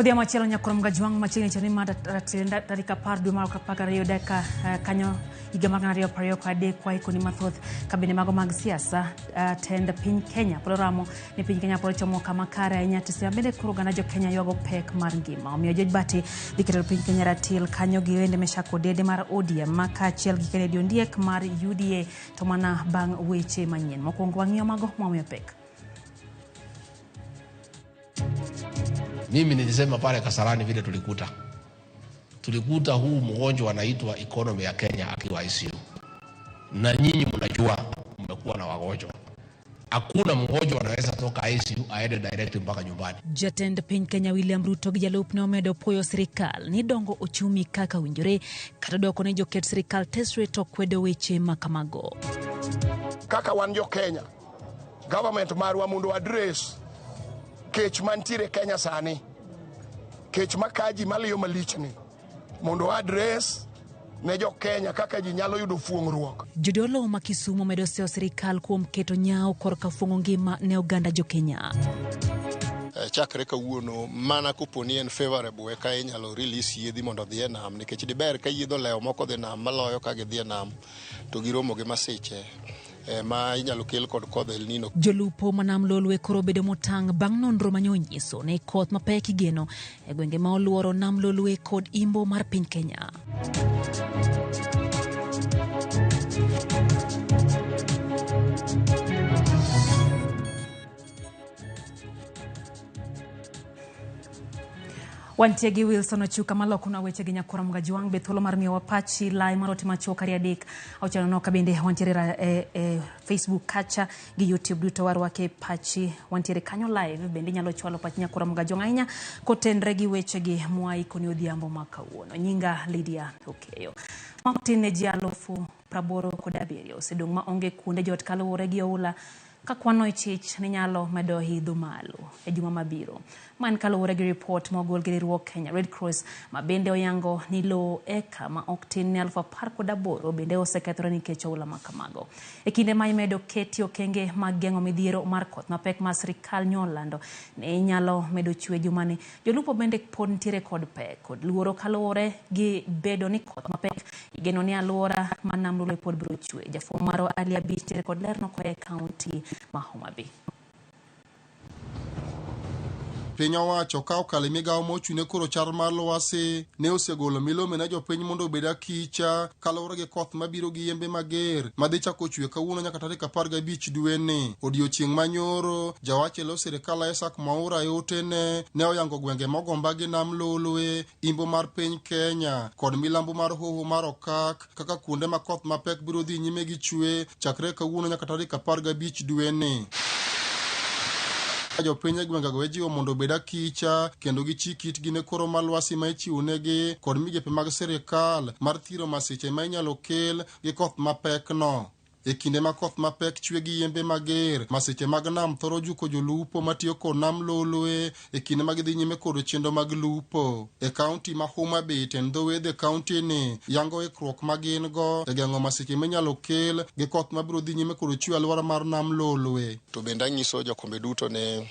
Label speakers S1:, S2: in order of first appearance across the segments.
S1: Odhiambo machielo nyakwar Mgajwang' machiegni chani mar tarik 10 dwe mar 12 dakika kanyo higa mar 2023 waikoni mathoth kabinde mago mag siasa. Tend piny Kenya pod oramo ni piny Kenya pod ochomo kama kare ahinya to sama bende koro oganda jo Kenya ywago pek mar ngima. Omiyo George Bati dhi keto piny Kenya ratil kanyo gi wende Meshack Odede mar ODM ma kaachiel gi Kennedy Ondiek mar UDA to mana bang' weche manyien. Mokwongo wang'iyo mago mwamiyo pek.
S2: Mimi nilisema pale Kasarani vile tulikuta huu mgonjwa anaitwa economy ya Kenya akiwa ICU, na nyinyi mnajua mmekuwa na wagonjwa. Hakuna mgonjwa anaweza toka ICU aende direct mpaka nyumbani.
S1: Jatend piny Kenya William Ruto gi jalupne omedo puoyo sirikal ni dongo ochumi kaka winjore kata dwoko ni joket sirikal tesre to kwedo weche ma kamago.
S3: Kaka wan jo Kenya, government marwa mondo address kech mantiere Kenya sani, kech makaji maliyo malichni, mondo address ne jo Kenya kaka ji nyalo yudo fuong'ruok.
S1: Jodolo ma Kisumu omedo seyo sirikal kuom keto nyawo korka fuong'o ngima ne oganda jo Kenya.
S4: Chakre kawuono mana kopo ni en favorable eka inyalo release yiedhi mondo odhi e nam, nikech diber ka yiedhi olewo moko dhi nam maloyo ka gidhi e nam to giromo gi masiche ma inyalo kel kod kodh El Nino.
S1: Jolupo ma Nam Lolwe koro bedo motang' bang' nonro manyo nyiso ni koth mapek igeno e gwenge ma oluoro Nam Lolwe kod imbo mar piny Kenya. Wantie gi Wilson Ochuka malokona weche gi nyakwara Mgajwang' be thuolo mar miyowa pachi lai mar ote machuok 236 ka bende wantiere e Facebook kacha gi YouTube duto warwake pachi wantiere kanyo live bende inyalo chwalo pach nyakwara Mgajwang' ahinya kotenre gi weche gi mwaikoni odhiambo ma kawuono. Nyinga Lydia Okeyo. Matin ne ji 87,000 osedong' ma onge kuonde jot kaluwore gi oula ka kwano ichich ni nyalo medo idho malo e juma mabiro. Ma en kaluwore gi ripot mogol gi riwruok Kenya Red Cross ma bende oyango ni lowo eka ma ok tin ne 18,000 bende osekethore nikech oula ma kamago. E kinde ma imedo keti okenge mag geng'o midhiero mar koth mapek ma sirikal nyolando ni nyalo medo chwe jumani, jolupo bende pod nitiere kod pek kod luoro kaluwore gi bedo ni koth mapek igeno ni alwora ma Nam Lolwe pod biro chwe. Jafwambo marwa Ali Abich nitiere kod lerno koa e kaunti ma Homa Bay.
S5: Piny owacho ka okalo e migawo mochung'ne koro chal mar lwasi ne osegolo milome ne jopiny mondo obed akicha kaluwore gi koth mabiro gi yembe mager madhi chako chwe kawuono nyaka tarik 15 dweni. Odiochieng' manyoro, jawach e lo sirikal Isaac Mwaura e otene ne oyango gwenge mogomba gi Nam Lolwe, imbo mar piny Kenya kod milambo mar hoho mar Okak kaka kuonde ma koth mapek biro dhi nyime gi chwe chakre kawuono nyaka tarik 15 dweni. Jopiny e gwengego ijiwo mondo obed akicha kendo gichik itgi ne koro mar lwasi ma ichiwo negi kod migepe mag sirikal mar thiro masiche ma inyalo kel gi koth mapek no. E kinde ma koth mapek chwe gi yembe mager, masiche mag nam thoro juko jolupo matiyo kod Nam Lolwe e kinde ma gidhi nyime kod chenro mag lupo. E kaunti ma Homa Bay, tend dho wedhe kaunti ni yango ikruok ma gin go e geng'o masiche minyalo kel gi koth mabiro dhi nyime kod chwe alwora mar Nam Lolwe.
S4: To bende anyiso jokombe duto ni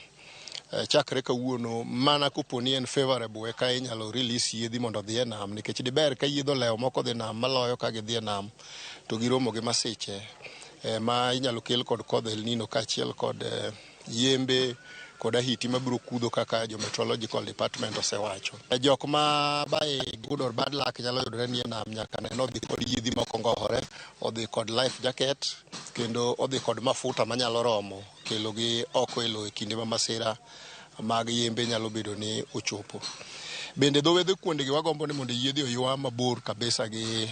S4: chakre kawuono mana kopo ni en favorable eka inyalo release yiedhi mondo odhi e nam, nikech diber ka yiedhi olewo moko dhi nam maloyo ka gidhi e nam to giromo gi masiche ma inyalo kel kod kodh El Nino kaachiel kod yembe kod ahiti mabiro kudho kaka jo meteorological department osewacho. Jok ma by good or bad luck nyalo yudore ni e nam nyaka ne odhi kod yiedhi moko ngohore, odhi kod life jacket kendo odhi kod mafuta manyalo romo kelo gi oko e lowo e kinde ma masira mag yembe nyalo bedo ni ochopo. Bende dho wedhe kuondegi wagombo ni mondo yiedhi oywa mabor kabisa gi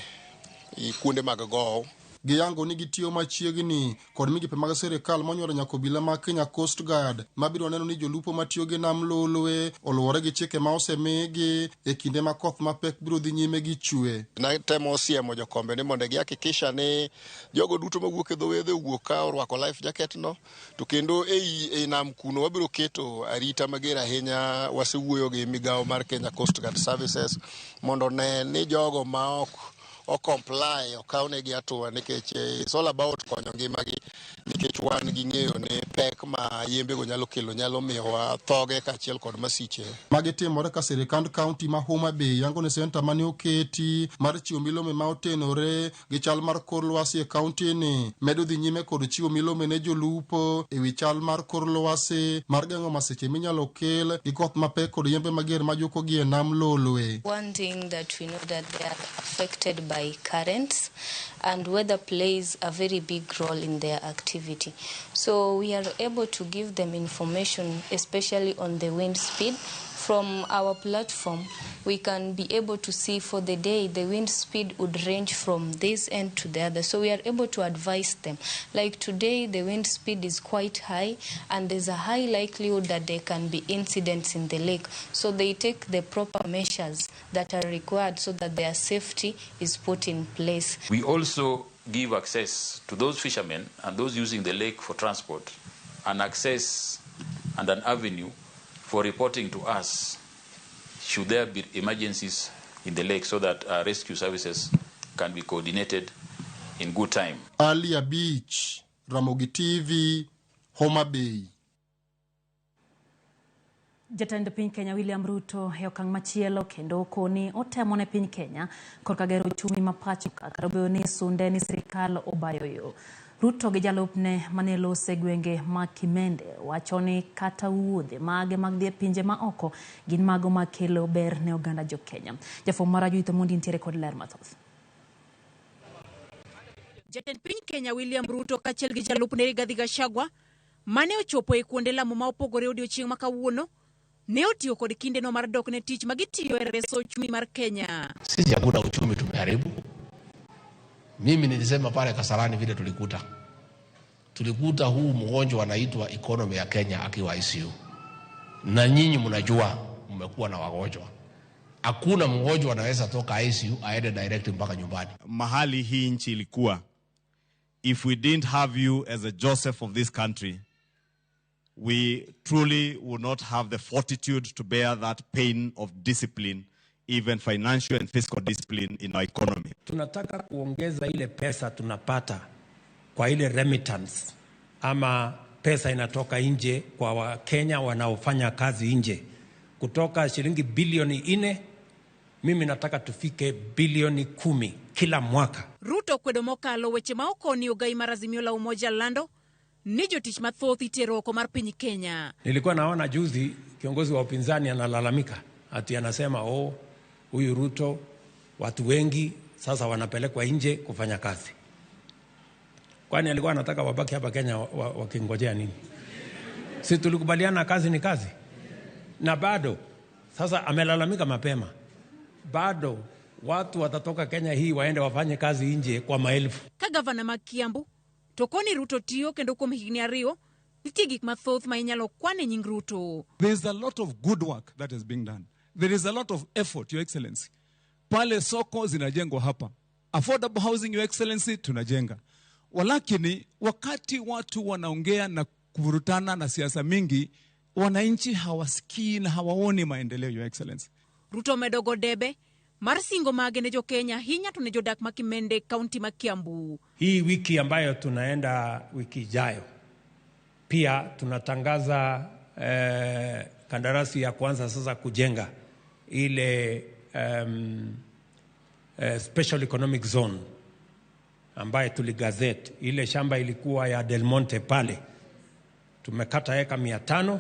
S4: kuonde mag gowo.
S5: Giyango ni gitiyo machiegni kod migepe mag sirikal monywolo nyaka obila mag Kenya Coast Guard mabiro neno ni jolupo matiyo gi Nam Lolwe oluwore gi chike ma osemigi e kinde ma koth mapek biro dhi nyime gi chwe.
S4: Natemo siemo jokombe ni mondo gihakikisha ni jogo duto mawuok e dho wedhe owuok ka orwako life jacket no, to kendo ei nam kuno wabiro keto arita mager ahinya. Wasewuoyo gi migawo mar Kenya Coast Guard Services mondo one ni jogo ma ok o comply okawnegi hatua, nikech it's all about konyo ngimagi. Nikech wan gi ng'eyo ni pek ma yembego nyalo kelo nyalo miyowa thoge kaachiel kod masiche.
S5: Magi timore ka sirikand kaunti ma Homa Bay yango ni senta mane oketi mar chiwo milome ma otenore gi chal mar kor lwasi e kaunti ni medo dhi nyime kod chiwo milome ne jolupo e wi chal mar kor lwasi mar geng'o masiche minyalo kel gi koth mapek kod yembe mager majukogi e nam Lolwe.
S6: One thing that we know that they are affected by currents, and weather plays a very big role in their activity. So we are able to give them information, especially on the wind speed. From our platform, we can be able to see for the day the wind speed would range from this end to the other. So we are able to advise them. Like today, the wind speed is quite high, and there's a high likelihood that there can be incidents in the lake. So they take the proper measures that are required so that their safety is put in place.
S7: We also give access to those fishermen and those using the lake for transport, an access and an avenue for reporting to us should there be emergencies in the lake, so that rescue services can be coordinated in good time.
S5: Ali Abich, Ramogi TV, Homa Bay.
S1: Jatend piny Kenya William Ruto e okang' machielo kendo koni otemo ne piny Kenya korka gero uchumi ma pacho kata obedo ni sunde ni sirikal obayo yo. Ruto gi jalupne mane lose gwenge ma Kimende wacho ni kata wuodhe mage mag dhi e pinje ma oko gin mago makelo ber ne oganda jo Kenya. Jafwambo marwa Judith Omondi nitiere kod ler mathoth.
S8: Jatend piny Kenya William Ruto kaachiel gi jalupne Rigathi Gachagua mane ochopo e kuonde lamo ma opogore odiochieng' ma kawuono ne otiyo kod kindeno mar dok ne tich ma gitiyo e reso uchumi mar Kenya.
S2: Sisi hakuna uchumi tumeharibu. Mimi nilisema pale Kasarani vile tulikuta huu mgonjwa anaitwa economy ya Kenya akiwa ICU. Na nyinyi mnajua mmekuwa na wagonjwa. Hakuna mgonjwa anaweza toka ICU aende direct mpaka nyumbani.
S9: Mahali hii nchi ilikuwa, if we didn't have you as a Joseph of this country, we truly would not have the fortitude to bear that pain of discipline, even financial and fiscal discipline in our economy.
S10: Tunataka kuongeza ile pesa tunapata kwa ile remittance ama pesa inatoka nje kwa Wakenya wanaofanya kazi nje, kutoka shilingi bilioni 4, mimi nataka tufike bilioni 10 kila mwaka.
S8: Ruto kwedo mokalo weche ma okoni ogai mar Azimio la Umoja lando ni jotich mathoth itero oko mar piny Kenya.
S10: Nilikuwa naona juzi kiongozi wa upinzani analalamika ati anasema, oh, huyu Ruto watu wengi sasa wanapelekwa nje kufanya kazi. Kwani alikuwa anataka wabaki hapa Kenya wakingojea nini? Si tulikubaliana kazi ni kazi? Na bado sasa amelalamika mapema. Bado watu watatoka Kenya hii waende wafanye kazi nje kwa maelfu.
S8: Ka gavana ma Kiambu to koni Ruto tiyo kendo kuom higni 2 nitie gik mathoth ma inyalo kwan e nying Ruto.
S11: There is a lot of good work that is being done. There is a lot of effort, Your Excellency. Pale soko zinajengwa hapa. Affordable housing, Your Excellency, tunajenga. Walakini, wakati watu wanaongea na kuvurutana na siasa mingi, wananchi hawasikii na hawaoni maendeleo, Your Excellency.
S8: Ruto medogo debe mar singo mage ne jo Kenya hinya to ne jodak ma Kimende, kaunti ma Kiambu.
S10: Hii wiki ambayo tunaenda wiki ijayo, pia tunatangaza kandarasi ya kwanza sasa kujenga ile special economic zone ambaye tuligazette. Ile shamba ilikuwa ya Del Monte pale, tumekata eka 500,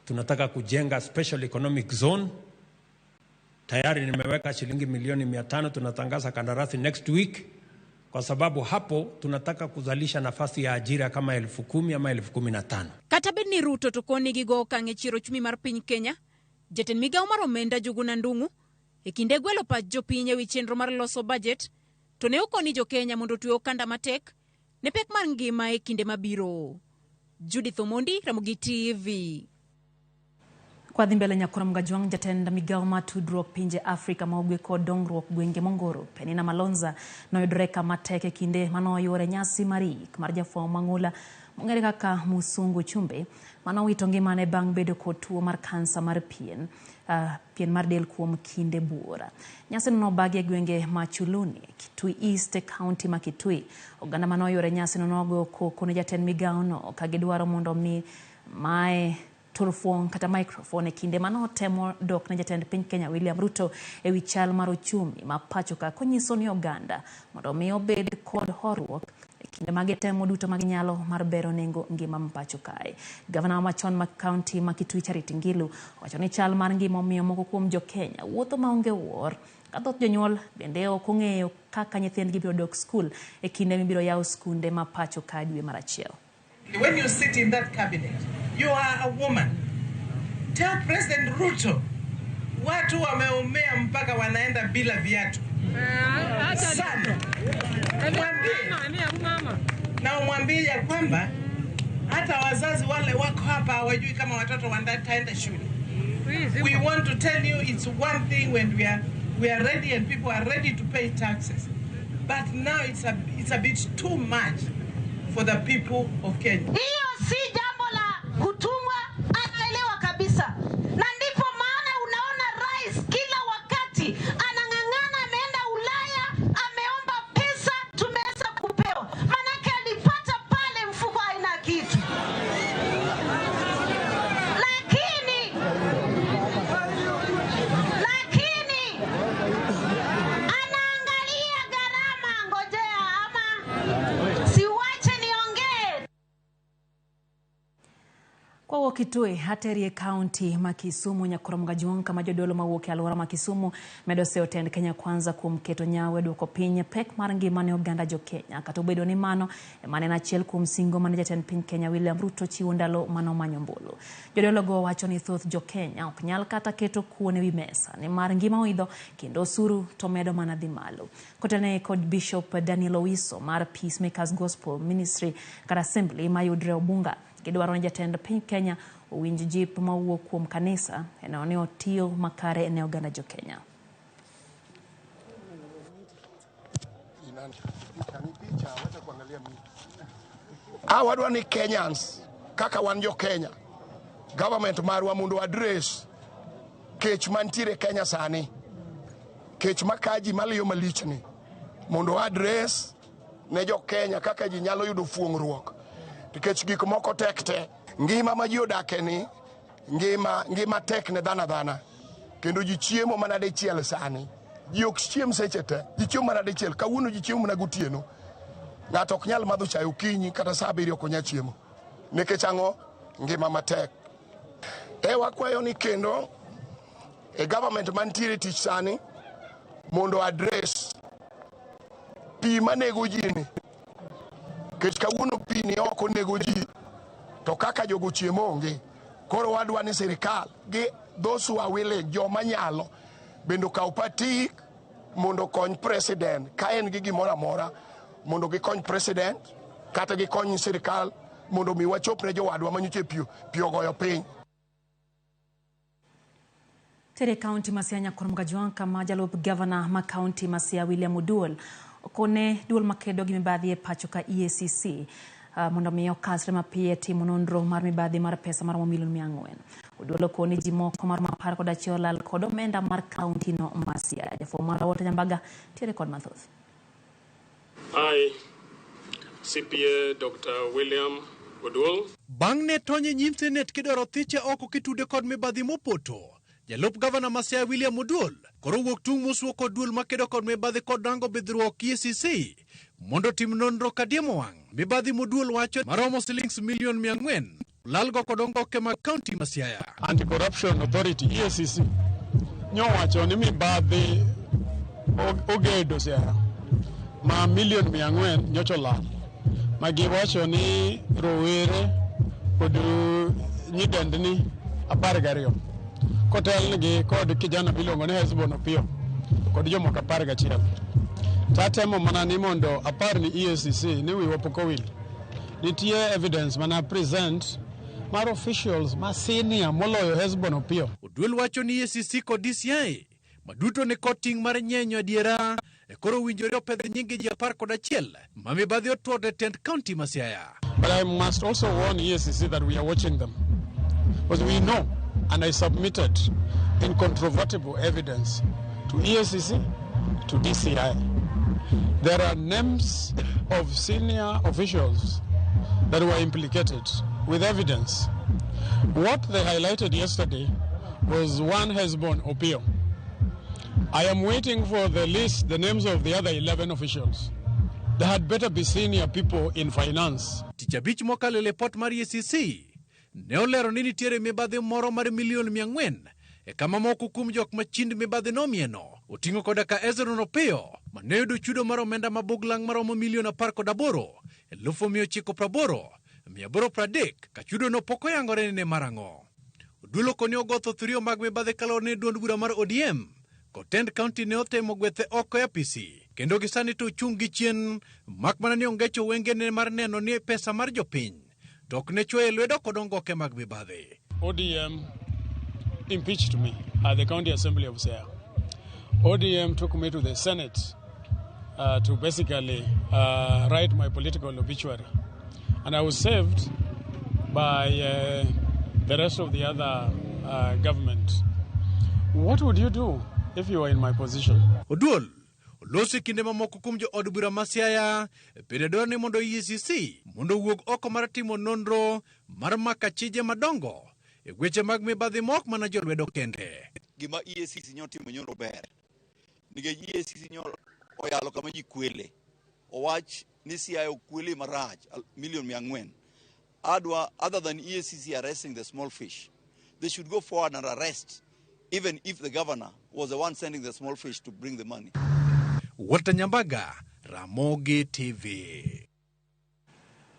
S10: tunataka kujenga special economic zone. Tayari nimeweka shilingi milioni 500, tunatangaza kandarasi next week, kwa sababu hapo tunataka kuzalisha nafasi ya ajira kama 10,000 ama 15,000.
S8: Kata bed ni Ruto to koni gigo okang' e chiro uchumi mar piny Kenya, jatend migawo mar omenda Njuguna Ndung'u e kinde gwelo pach jopiny ewi chenro mar loso budget to ne okoni jo Kenya mondo otwe okanda matek ne pek mar ngima e kinde mabiro. Judith Omondi, Ramogi TV.
S1: Kwa dhi mbele nyakora Mgajwang', jatend migawo mar tudruok pinje Afrika ma ugwe kod dongruok gwenge mongoro Penina Malonza noyudore kama tek e kinde manoyuore nyasi mar yik mar jafwambo mang'ula mong'ere kaka Musungu Chumbe manowito ngimane bang' bedo kod tuo mar kansa mar pien. Pien mar del kuom kinde buora. Nyasino nobagi e gwenge ma Chuluni, Kitui East, kaunti ma Kitui. Oganda mane oyuoro nyasino nogo koko ne jatend migawono ka gidwaro mondo mi mae turfuong' kata microphone e kinde mane otemo dok ne jatend piny Kenya William Ruto e wi chal mar ochumi ma pacho ka konyiso ni oganda mondo mi obed kod horuok e kinde ma gitemo duto ma ginyalo mar bero nengo ngima ma pacho kae. Gavana machon ma kaunti ma Kitui Charity Ngilu owacho ni chal mar ngima omiyo moko kuom jo Kenya wuotho maonge wuor ka thoth jonyuol bende ok ong'eyo kaka nyithindgi biro dok skul e kinde mibiro yaw skunde ma pacho ka dwe mar achiel.
S12: When you sit in that cabinet, you are a woman. Tell President Ruto, watu wameumia mpaka wanaenda bila viatu sana. Mwambie na umwambie ya kwamba hata wazazi wale wako hapa hawajui kama watoto wataenda shule. We want to tell you it's one thing when we are ready and people are ready to pay taxes. But now it's a bit too much for the people of Kenya.
S13: Hiyo si jambo la kutumwa, anaelewa kabisa, na ndipo maana unaona rais kila wakati anang'ang'ana, ameenda Ulaya, ameomba pesa, tumeweza kupewa, manake alipata pale mfuko haina kitu, lakini anaangalia gharama. Ngojea ama siwache niongee.
S1: Kwawuok Kitui ateri e kaunti ma Kisumu nyakoro Gajuong' kama jodolo mawuok e alwora ma Kisumu medo seyo tend Kenya Kwanza kuom keto nyawo e duoko piny pek mar ngima ne oganda jo Kenya. Kata obedo ni mano ema ne en achiel kuom singo mane jatend piny Kenya William Ruto chiwo ndalo mane omanyo ombulu. Jodolo go wacho ni thoth jo Kenya ok nyal kata keto kuon ewi mesa nimar ngima oidho kendo osuru to medo mana dhi malo. Kotelne kod Bishop Daniel Owiso mar Peacemakers Gospel Ministry kata Assembly mayudre Obunga gidwaro ni jatend piny Kenya owinj jip mawuok kuom kanisa e neno ni otiyo makare ne oganda jo Kenya.
S3: A wadwa ni Kenyans kaka wan jo Kenya, government marwa mondo address kech mantiere Kenya sani, kech makaji maliyo malich ni mondo address ne jo Kenya kaka ji nyalo yudo fuong'ruok nikech gik moko tek te. Ngima ma ji odake ni ngima ngima tek ne dhano adhana kendo ji chiemo mana dichiel sani. Ji ok chiem seche te, ji chiemo mana dichiel. Kawuono ji chiemo mana gotieno. Ng'ato ok nyal madho chae okinyi kata saa abiriyo ok onyal chiemo. Nikech ang'o? Ngima matek. E wakwayo ni kendo e government mantiere tich sani mondo address pi manego ji ni. Nikech kawuono pi ni ok onego ji to kaka jogo chiemo onge. Koro wadwa ni sirikal gi those who are willing joma nyalo bende okaw patik mondo okony president ka en gi gimoro amora mondo gikony president kata gikony sirikal mondo mi wachop ne jowadwa manyocha pi pi ogoyo piny.
S1: Tere kaunti ma Siaya Nyakoro Mgajwang' kama jalup gavana ma kaunti ma Siaya William Oduol okone duol makedo gi mibadhi e pacho ka EACC mondo mi okasre mapiyo e timo nonro mar mibadhi mar pesa maromo milion 400. Oduol okone ji moko maromo 11 olal kod omenda mar kaunti no ma Siaya. Jafwambo marwa Walter Nyambaga tiere kod mathoth.
S14: I, CPA Dr. William Oduol.
S15: Bang' ne tony e nyim senet kidwaro thiche oko kitude kod mibadhi mopoto, jalup gavana ma Siaya William Oduol koro wuok tung' mosuo kod duol makedo kod mibadhi kod rango bidhruok EACC mondo otim nonro kadiemo wang' mibadhi moduol wacho maromo silings milion 400 lalgo kod ongoke mag kaunti ma Siaya.
S14: Anti-Corruption Authority EACC nyowacho ni mibadhi ogedo Siaya ma milion 400 nyocha olal ma giwacho ni rowere kod nyidendni 12 kotelnigi kod kijana miluongo ni Hesbon Opiyo kod jomoko 11. Tatemo mana ni mondo apar ni EACC ni wiwa pok owil. Nitie evidence mana present mar officials ma senior moloyo Hesbon Opiyo.
S15: Oduol wacho ni EACC kod DCI maduto ni kod ting' mar nyenyo adiera e koro owinjore opedh nyinge ji 11 ma mibadhi otuodo e tend kaunti ma Siaya.
S14: But I must also warn EACC that we are watching them. Because we know, and I submitted, incontrovertible evidence to EACC, to DCI. There are names of senior officials that were implicated with evidence. What they highlighted yesterday was one Hesbon Opio. I am waiting for the list, the names of the other 11 officials. There had better be senior people in finance.
S15: Tich abich mokalo e lipot mar EACC ne olero ni nitiere mibadhi moro mar milion 400 e kama moko kuom jok ma chind mibadhi nomieno oting'o koda ka Ezron Opiyo mane oyudo chudo mar omenda mabuglang' maromo milion 18,980,830 ka chudono pok oyangore ni ne mar ang'o. Oduol okoni ogotho thurio mag mibadhi kaluwore ni duond bura mar ODM kod tend kaunti ne otemo gwethe oko e apisi kendo gisani to ochung' gi chien mak mana ni ongecho wengene mar neno ni pesa mar jopiny to ok ne chwoye lwedo kod ongoke mag mibadhi.
S14: ODM impeached me at the County Assembly of Siaya. ODM took me to the Senate to basically write my political obituary. And I was saved by the rest of the other government. What would you do if you were in my position?
S15: Oduol oloso kinde mamoko kuom jo od bura ma Siaya bende dwaro ni mondo EACC mondo owuog oko mar timo nonro mar mako achije madongo e weche mag mibadhi mok mana jolwedo kende.
S16: Gima EACC nyotimo nyoro ber nikech EACC nyoro oyalo kama ji kwele owach ni Siaya okwele marach milion 400. Adwa, other than EACC arresting the small fish, they should go forward and arrest even if the governor was the one sending the small fish to bring the money.
S15: Walter Nyambaga, Ramogi TV.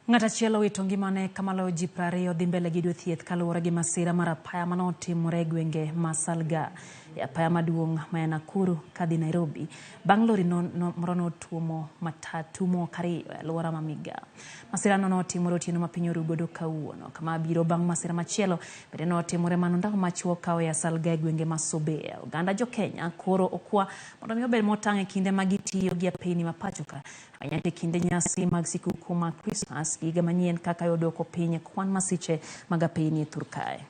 S1: Ng'at achiel owito ngimane kamaloyo ji 20 dhi mbele gi yudo thieth kaluwore gi masira mar apaya manotimore e gwenge ma Salga e apaya maduong' ma Nakuru kadhi Nairobi bang' lori moro notuomo matatu moko ariyo e alwora ma Migaa. Masirano notimore otieno ma piny oru godo kawuono. Kama biro bang' masira machielo bende notimore mano ndalo machuok kawo ya Salga e gwenge ma Sobea. Oganda jo Kenya koro okwa mondo mi obed motang' e kinde ma gitiyo gi apeyni ma pacho ka ahinya e kinde nyasi mag sikuku mag Krismas higa manyien kaka yodwoko piny kwan masiche mag apeyni e thur kae.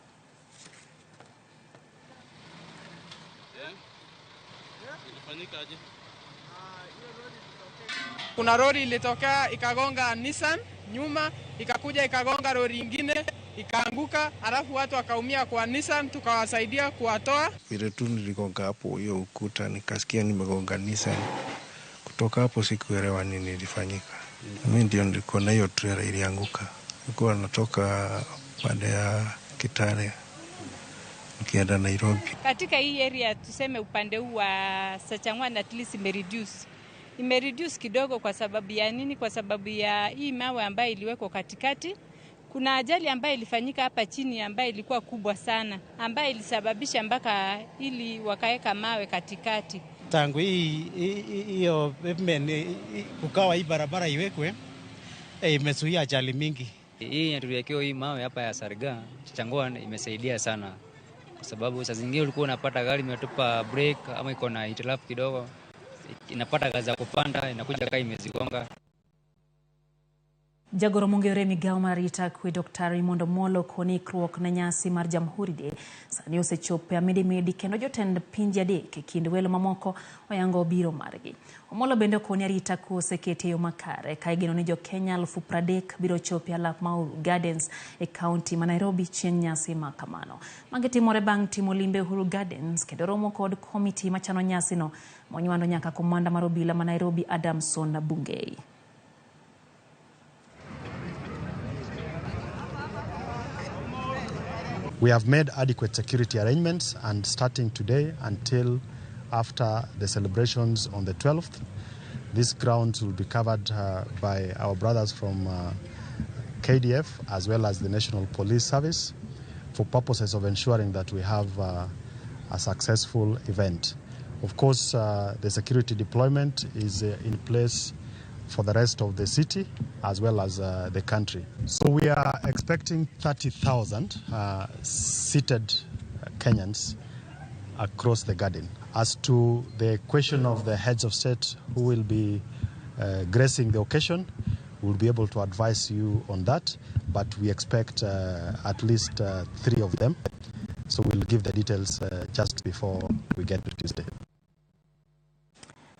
S17: Kuna lori ilitokea ikagonga Nissan nyuma, ikakuja ikagonga lori ingine ikaanguka, alafu watu wakaumia kwa Nissan, tukawasaidia kuwatoa.
S18: Vile tu niligonga hapo hiyo ukuta nikasikia nimegonga Nissan. Kutoka hapo sikuelewa nini ilifanyika. Mimi ndio nilikuwa na hiyo trailer ilianguka. Nilikuwa natoka baada ya Kitale nikienda Nairobi.
S19: Katika hii area tuseme upande huu wa Sachangwan at least imereduce kidogo. Kwa sababu ya nini? Kwa sababu ya hii mawe ambayo iliwekwa katikati. Kuna ajali ambayo ilifanyika hapa chini ambayo ilikuwa kubwa sana, ambayo ilisababisha mpaka ili wakaeka mawe katikati.
S20: Tangu hiyo pavement kukawa hii barabara iwekwe, imezuia ajali mingi.
S21: Hii inatuwekewa hii mawe hapa ya Sarga Changwan imesaidia sana, kwa sababu saa zingine ulikuwa unapata gari imetupa brake ama iko na hitilafu kidogo, inapata gaza kupanda inakuja kama imezigonga.
S1: Jagoro mong'ere migao mar arita kwe Dr. Raymond Omolo koni ikruok ne nyasi mar Jamhuri Day sani osechopo e amidimidi kendo jotend pinje adek e kind welo mamoko oyango biro margi. Omolo bende okoni arita kwe oseketi e yo makare ka igeno ni jo-Kenya 30,000 biro chopo e alap ma Uhuru Gardens e kaunti ma Nairobi chieng' nyasi ma kamano. Magi timore bang' timo limbe Uhuru Gardens kendo romo kod komiti machano nyasino monywando nyaka komanda mar obila ma Nairobi Adamson Bungei.
S22: We have made adequate security arrangements, and starting today until after the celebrations on the 12th, these grounds will be covered by our brothers from KDF as well as the National Police Service for purposes of ensuring that we have a successful event. Of course, the security deployment is in place for the rest of the city as well as the country. So we are expecting 30,000 seated Kenyans across the garden. As to the question of the heads of state who will be gracing the occasion, we'll be able to advise you on that, but we expect at least 3 of them. So So we'll give the details just before we get to Tuesday.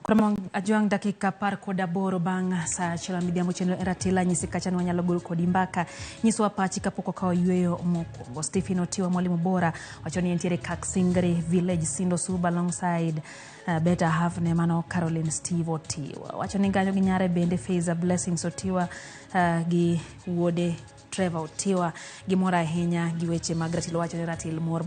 S1: Kuom Ajwang' dakika 18 bang' sa 1 midhiambo chenro en ratila nyisi kacha ni wanyalo gol kodi mbaka nyiswa pachi kapok okawo yueyo mokwongo. Stephen Otiwa mwalimu bora wacho ni entiere Kaksingri Village Sindo Suba alongside Better Half ne mano Caroline Steve Otiwa wacho ni ganyo gi nyare bende Faiza Blessings Otiwa gi wuode Trevor Otiwa gimor ahinya gi weche mag ratil wacho ni ratil mor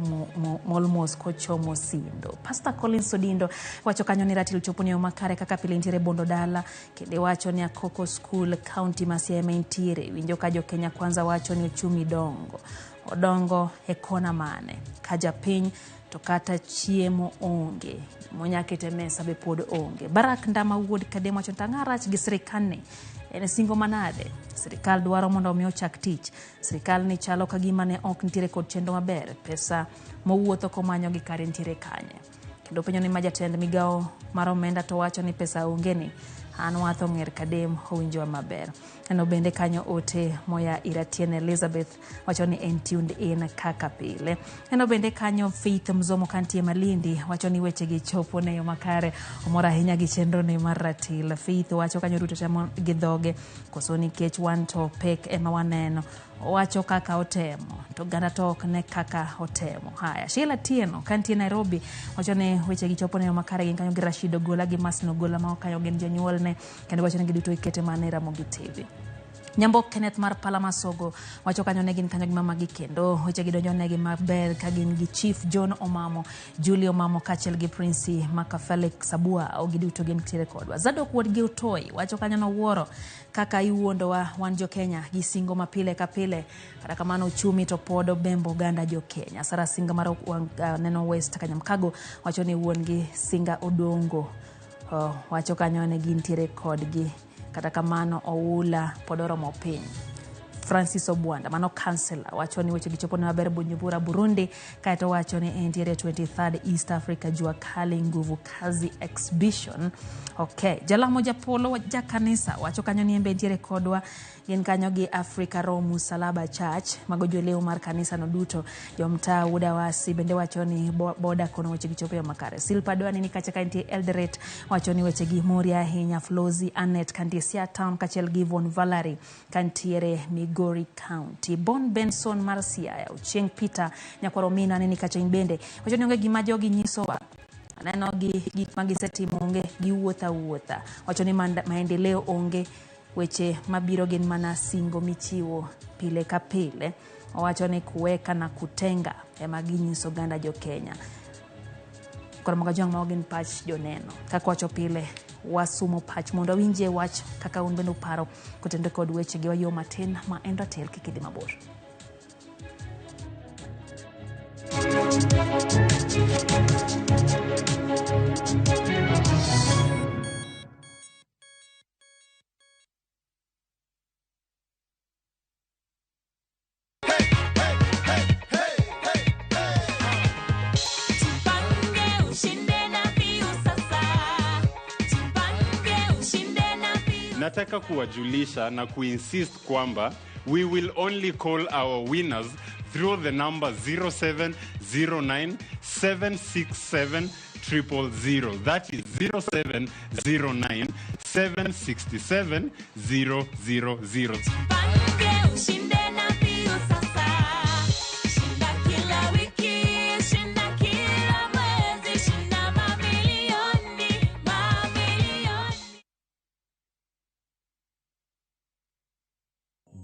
S1: mol mos kochomo Sindo. Pastor Collins Odindo wacho kanyo ni ratil chopo ni makare kaka pile nitiere Bondo Dala kendo wacho ni Akoko School County ma Siaya entiere winjo ka jo Kenya Kwanza wacho ni uchumi dongo odongo e kona mane ka japiny to kata chiemo onge monyakete mesa be pod onge. Barak Ndama wuod Kadem wacho tang'a rach gi sirikal ni en singo manade sirikal dwaro mondo omi ochak tich sirikal ni chalo ka gima ne ok nitiere kod chenro maber pesa mowuotho komanyo gi kare nitiere kanye kendo penjo ni ma jatend migawo mar omenda to wacho ni pesa onge ni an watho ng'er Kadem owinjowa maber. Neno bende kanyo ote moya Iratiene Elizabeth wacho ni en tuned in kaka pile. Neno bende kanyo Faith Mzomo kantie Malindi wacho ni weche gi chopo ne yo makare omor ahinya gi chenro ne mar ratil. Faith wacho kanyo duto temo gi dhoge koso nikech wan to pek ema waneno owacho kaka otemo to oganda to ok ne kaka otemo. Haya, Sheila Tieno kantie Nairobi wacho ni weche gi chopo ne yo makare gin kanyo gi Rashid Ogola gi Masno Ogola ma ok kanyo gin jonyuolne kendo wacho ni giduto ikete mana e Ramogi TV. Nyambo Kenneth mar Palamasogo wacho kanyo ne gin kanyo gi mamagi kendo weche gidonjo negi maber ka gin gi Chief John Omamo, Julie Omamo kaachiel gi Prince Maka Felix Sabua giduto gin tiere kodwa. Zadok wuod gi Utoi wacho kanyo nowuoro kaka iwuondowa wan jo Kenya gi singo mapile ka pile kata kamano uchumi to pod obembo oganda jo Kenya. Sara Singa mar Neno West Kanyamkago wacho ni wuon gi Singa Odongo wacho kanyo ne gintiere kodgi kata kamano oula pod oromo piny. Francis Obwanda mano kansela wacho ni weche gichopo ne maber Bujumbura Burundi kaeto wacho ni entiere 23rd East Africa Jua Kali Nguvu Kazi Exhibition. Okay, Jalamo Japolo ja kanisa wacho kanyo ni embe entiere kodwa gin kanyo gi Africa Roho Musalaba Church mago joleo mar kanisa no duto jomtaa Udawasi bende wacho ni boda kono weche gichopo yo makare. Silpa Dwani ni kacha ka entie Eldoret wacho ni weche gi mori ahinya. Flozi Anet kantie Siaya Town kaachiel gi Von Valerie kantiere Migori County. Bon Benson mar Siaya, Ochieng Peter Nyakwaro Mina nini kacha in bende wacho ni onge gima jogi nyisowa aneno gi gik ma gisetimo onge giwuotha wuotha wacho ni maendeleo onge weche mabiro gin mana singo michiwo pile ka pile. Owacho ni kuweka na kutenga ema ginyiso oganda jo Kenya. Koro moga jong ma gin pach joneno kaka wacho pile wasumo pach mondo winje wach kaka un bende uparo kotende kod weche gi wayo matin ma en ratil kik idhi mabor.
S4: Nataka kuwajulisha na kuinsist kwamba we will only call our winners through the number 0709 767 000. That is 0709 767 000.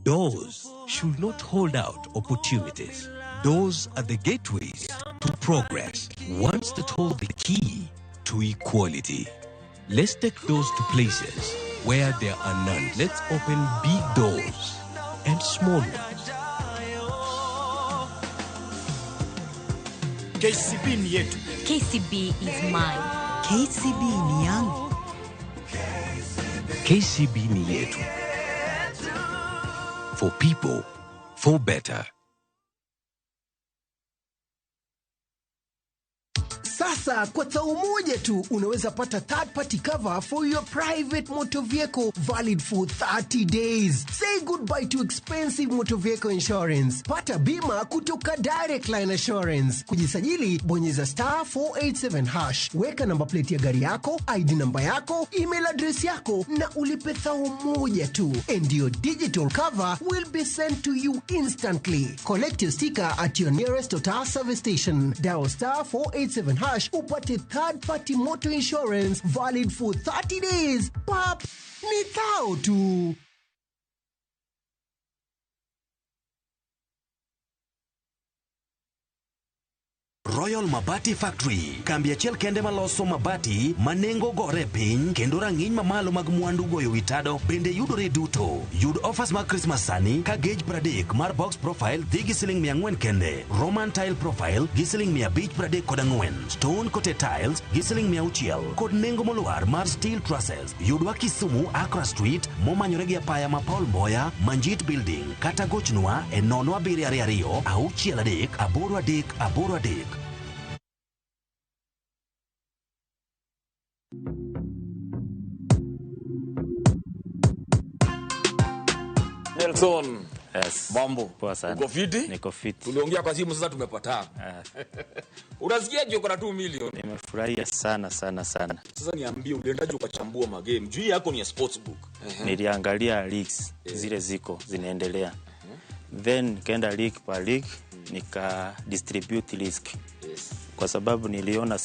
S6: Doors should not hold out opportunities. Doors are the gateways to progress, ones that hold the key to equality. Let's take doors to places where there are none. Let's open big doors and small ones.
S23: KCB ni yetu.
S24: KCB is mine.
S23: KCB ni yangu.
S6: KCB ni yetu. For people, for better.
S2: Sasa kwa tau moja tu unaweza pata third party cover for your private motor vehicle valid for 30 days. Say goodbye to expensive motor vehicle insurance. Pata bima kutoka Direct Line Assurance. Kujisajili, bonyeza star 487 hash. Weka namba plate ya gari yako, ID namba yako, email address yako na ulipe thao moja tu. And your digital cover will be sent to you instantly. Collect your sticker at your nearest Total service station. Dial star 487 hash upate third party motor insurance valid for 30 days. Pap, ni thao tu.
S5: Royal Mabati Factory, kambi achiel kende maloso mabati ma nengo gore piny kendo rang'iny mamalo mag mwandu goyo witado bende yudore duto. Yud offers mag Christmas sani ka gauge 30 mar box profile dhi gi siling 400 kende, Roman tile profile gi siling 534, stone coated tiles gi siling 600 kod nengo molwar mar steel trusses. Yudwa Kisumu, Accra Street, momanyore gi apaya ma Paul Mboya, Manjit Building, kata gochnwa e 0722 63 83 83.
S7: Nelson.
S9: Yes.
S7: Mambo.
S9: Poa sana.
S7: Uko fiti?
S9: Niko fiti.
S7: Tuliongea kwa simu sasa tumepatana. Unasikia uko na 2 million?
S9: Nimefurahia sana sana sana.
S7: Sasa niambie uliendaje ukachambua magame? Juu yako ni ya sportsbook.
S9: Niliangalia leagues zile ziko zinaendelea. Then nikaenda league per league nika distribute risk.
S7: Yes.
S9: Kwa sababu niliona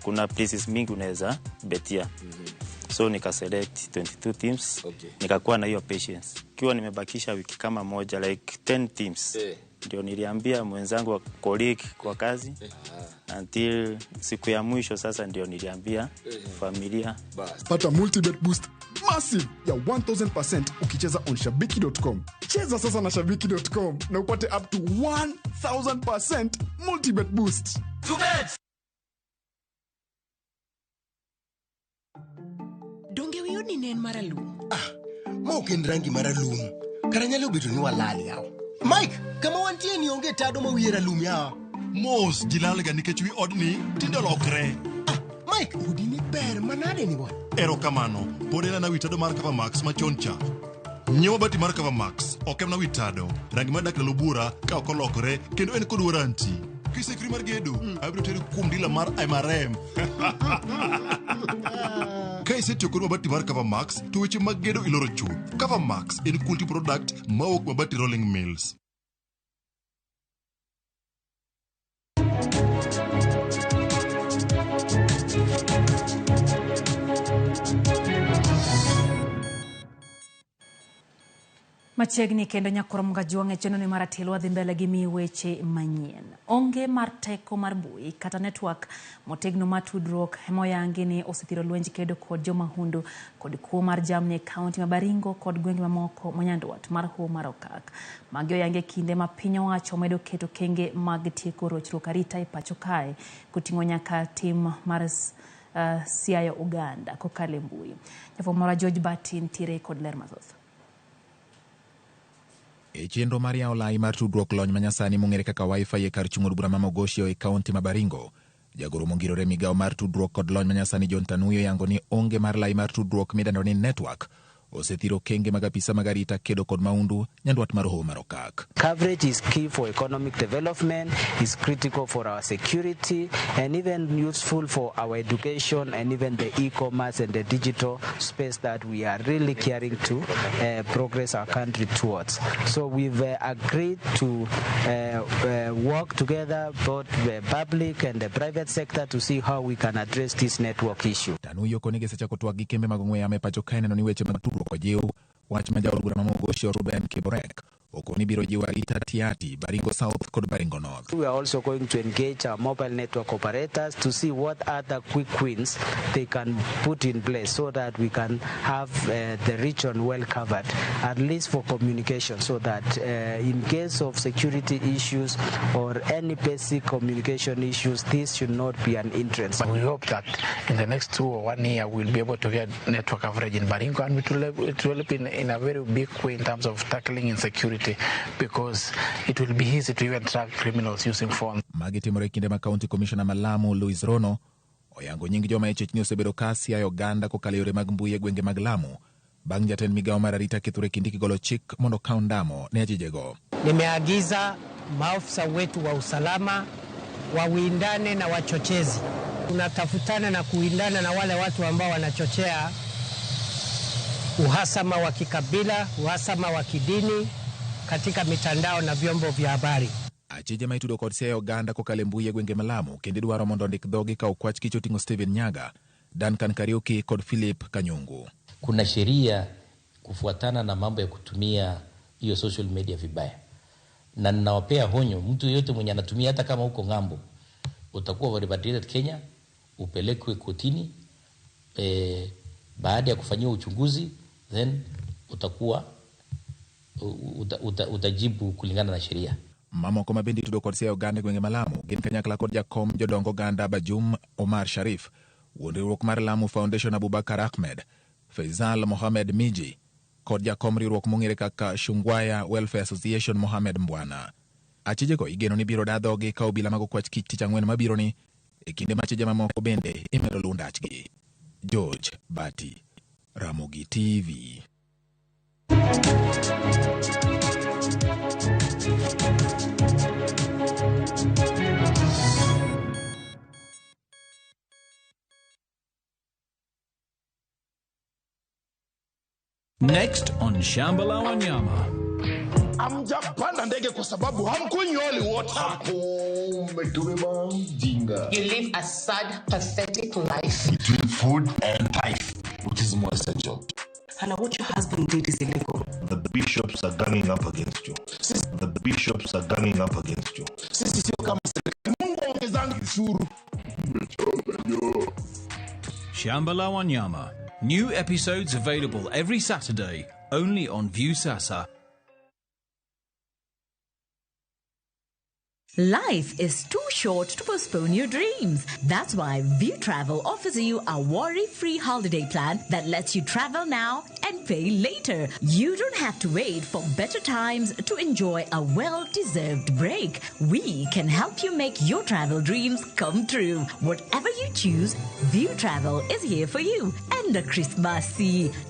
S9: kuna places mingi unaweza betia. So nika select 22 teams.
S7: Okay.
S9: Nikakuwa na hiyo patience. Kiwa nimebakisha wiki kama moja like 10 teams. Ndio niliambia mwenzangu wa colleague kwa kazi. Until siku ya mwisho sasa ndio niliambia familia.
S25: Pata multibet boost massive ya 1000% ukicheza on shabiki.com. Cheza sasa na shabiki.com na upate up to 1000% multibet boost.
S26: Donge wiyo ni ne en maralum.
S2: Ma ok en rangi maralum. Kara nyalo bedo ni walal yawa. Mike, kama wantie ni onge tado ma wiye ralum yawa.
S27: Mos ji lalga nikech wi odni tinde olokre.
S2: Mike, odi ni ber manade ni bwana.
S27: Erokamano, pod en ana wi tado mar Cover Max machon cha. Nyiew mabati mar Cover Max, ok en mana wi tado. Rangi madak ndalo bura ka ok olokore kendo en kod warranty. Kisekri mar gedo, abiro teri kuom dila mar MRM. Ka isetiyo kod mabati mar Cover Max, to weche mag gedo iloro chuth. Cover Max en quality product mawuok Mabati Rolling Mills.
S1: Machiegni kendo nyakoro Mgajuang' e chenro ni mar Atelo wadhi mbele gi miyi weche manyien. Onge mar teko mar mbui kata network motegno mar tudruok emoyangi ni osethiro lwenj kedo kod jomahundu kod kuo mar jamni e kaunti ma Baringo kod gwenge mamoko ma nyandwat mar Hoho mar Okak. Magi oyangi e kinde ma piny owacho medo keto kenge mag tieko rochruok arita e pacho kae koting'o nyaka tim mar Siaya Uganda kokalo e mbui. Jafwambo marwa George Bati nitiere kod ler mathoth.
S28: E chenro mar yawo lai mar tudruok lony manyasani mong'ere kaka Wi-Fi e kar chung' od bura ma Mogosio e kaunti ma Baringo. Jagoro mongirore migawo mar tudruok kod lony manyasani John Tanuyo yango ni onge mar lai mar tudruok midendo ni network osethiro kenge mag apisa mag arita kedo kod maundu nyandwat mar Hoho mar Okak.
S29: Coverage is key for economic development, is critical for our security, and even useful for our education and even the e-commerce and the digital space that we are really caring to progress our country towards. So we've agreed to work together, both the public and the private sector, to see how we can address this network issue.
S28: Tanuyo koni gisechako twak gi kembe mag ong'we yamo e pacho kae neno ni weche mag tudruok ojiw. Wach ma jaod bura ma Mogosio Ruben Kiborek okoni biro jiwo arita Tiati, Baringo South kod Baringo North.
S29: We are also going to engage our mobile network operators to see what other quick wins they can put in place so that we can have the region well covered, at least for communication, so that in case of security issues or any basic communication issues, this should not be an hindrance.
S30: But we hope that in the next 2 or 1 year we'll be able to get network coverage in Baringo, and it will help in a very big way in terms of tackling insecurity. security, because it will be easy to even track criminals using phones.
S28: Magi timore e kinde ma County Commissioner ma Lamu Louis Rono oyango nying joma e chechni osebedo ka siayo oganda kokalo e yore mag mbui e gwenge mag Lamu bang' jatend migawo mar arita Kithure Kindiki golo chik mondo okaw ndamo ne achijego.
S3: Nimeagiza maafisa wetu wa usalama wawindane na wachochezi. Tunatafutana na kuwindana na wale watu ambao wanachochea uhasama wa kikabila, uhasama wa kidini katika mitandao na vyombo vya habari.
S28: Achije ma itudo kod siayo oganda kokalo e mbui e gwenge ma Lamu kendo idwaro mondo ondik dhogi ka okwach kich oting'o Stephen Nyaga, Duncan Kariuki kod Philip Kanyungu.
S8: Kuna sheria kufuatana na mambo ya kutumia hiyo social media vibaya, na ninawapea honyo, mtu yeyote mwenye anatumia, hata kama uko ng'ambo, utakuwa repatriated Kenya, upelekwe kotini, baada ya kufanyiwa uchunguzi, then utakuwa utajibu kulingana na sheria.
S28: Mamoko ma bende itudo kod siayo oganda e gwenge ma Lamu gin kanyakla kod jakom jodong oganda Bajum Omar Sharif, wuon riwruok mar Lamu Foundation Abubakar Ahmed, Faisal Mohamed Miji kod jakom riwruok mong'ere kaka Shungwaya Welfare Association Mohamed Mbwana. Achijego igeno ni biro daa dhogi ka obila mag okwach kich tich ang'wen mabiro ni e kinde ma achije mamoko bende imedo luw ndachgi. George Bati, Ramogi TV.
S6: Next on Shamba la Wanyama.
S25: Hamjapanda ndege kwa sababu hamkunywi holy water.
S10: Umetubeba mjinga.
S11: You live a sad, pathetic life.
S10: Between food and life, which is more essential?
S26: Hannah, what your husband did is illegal.
S10: The bishops are ganging up against you. The bishops are ganging up against you.
S25: Sisi sio kama serikali. Mungu ongezangi ushuru.
S6: Shamba la Wanyama. New episodes available every Saturday, only on Viusasa.
S12: Life is too short to postpone your dreams. That's why View Travel offers you a worry-free holiday plan that lets you travel now and pay later. You don't have to wait for better times to enjoy a well-deserved break. We can help you make your travel dreams come true. Whatever you choose, View Travel is here for you. And a Christmas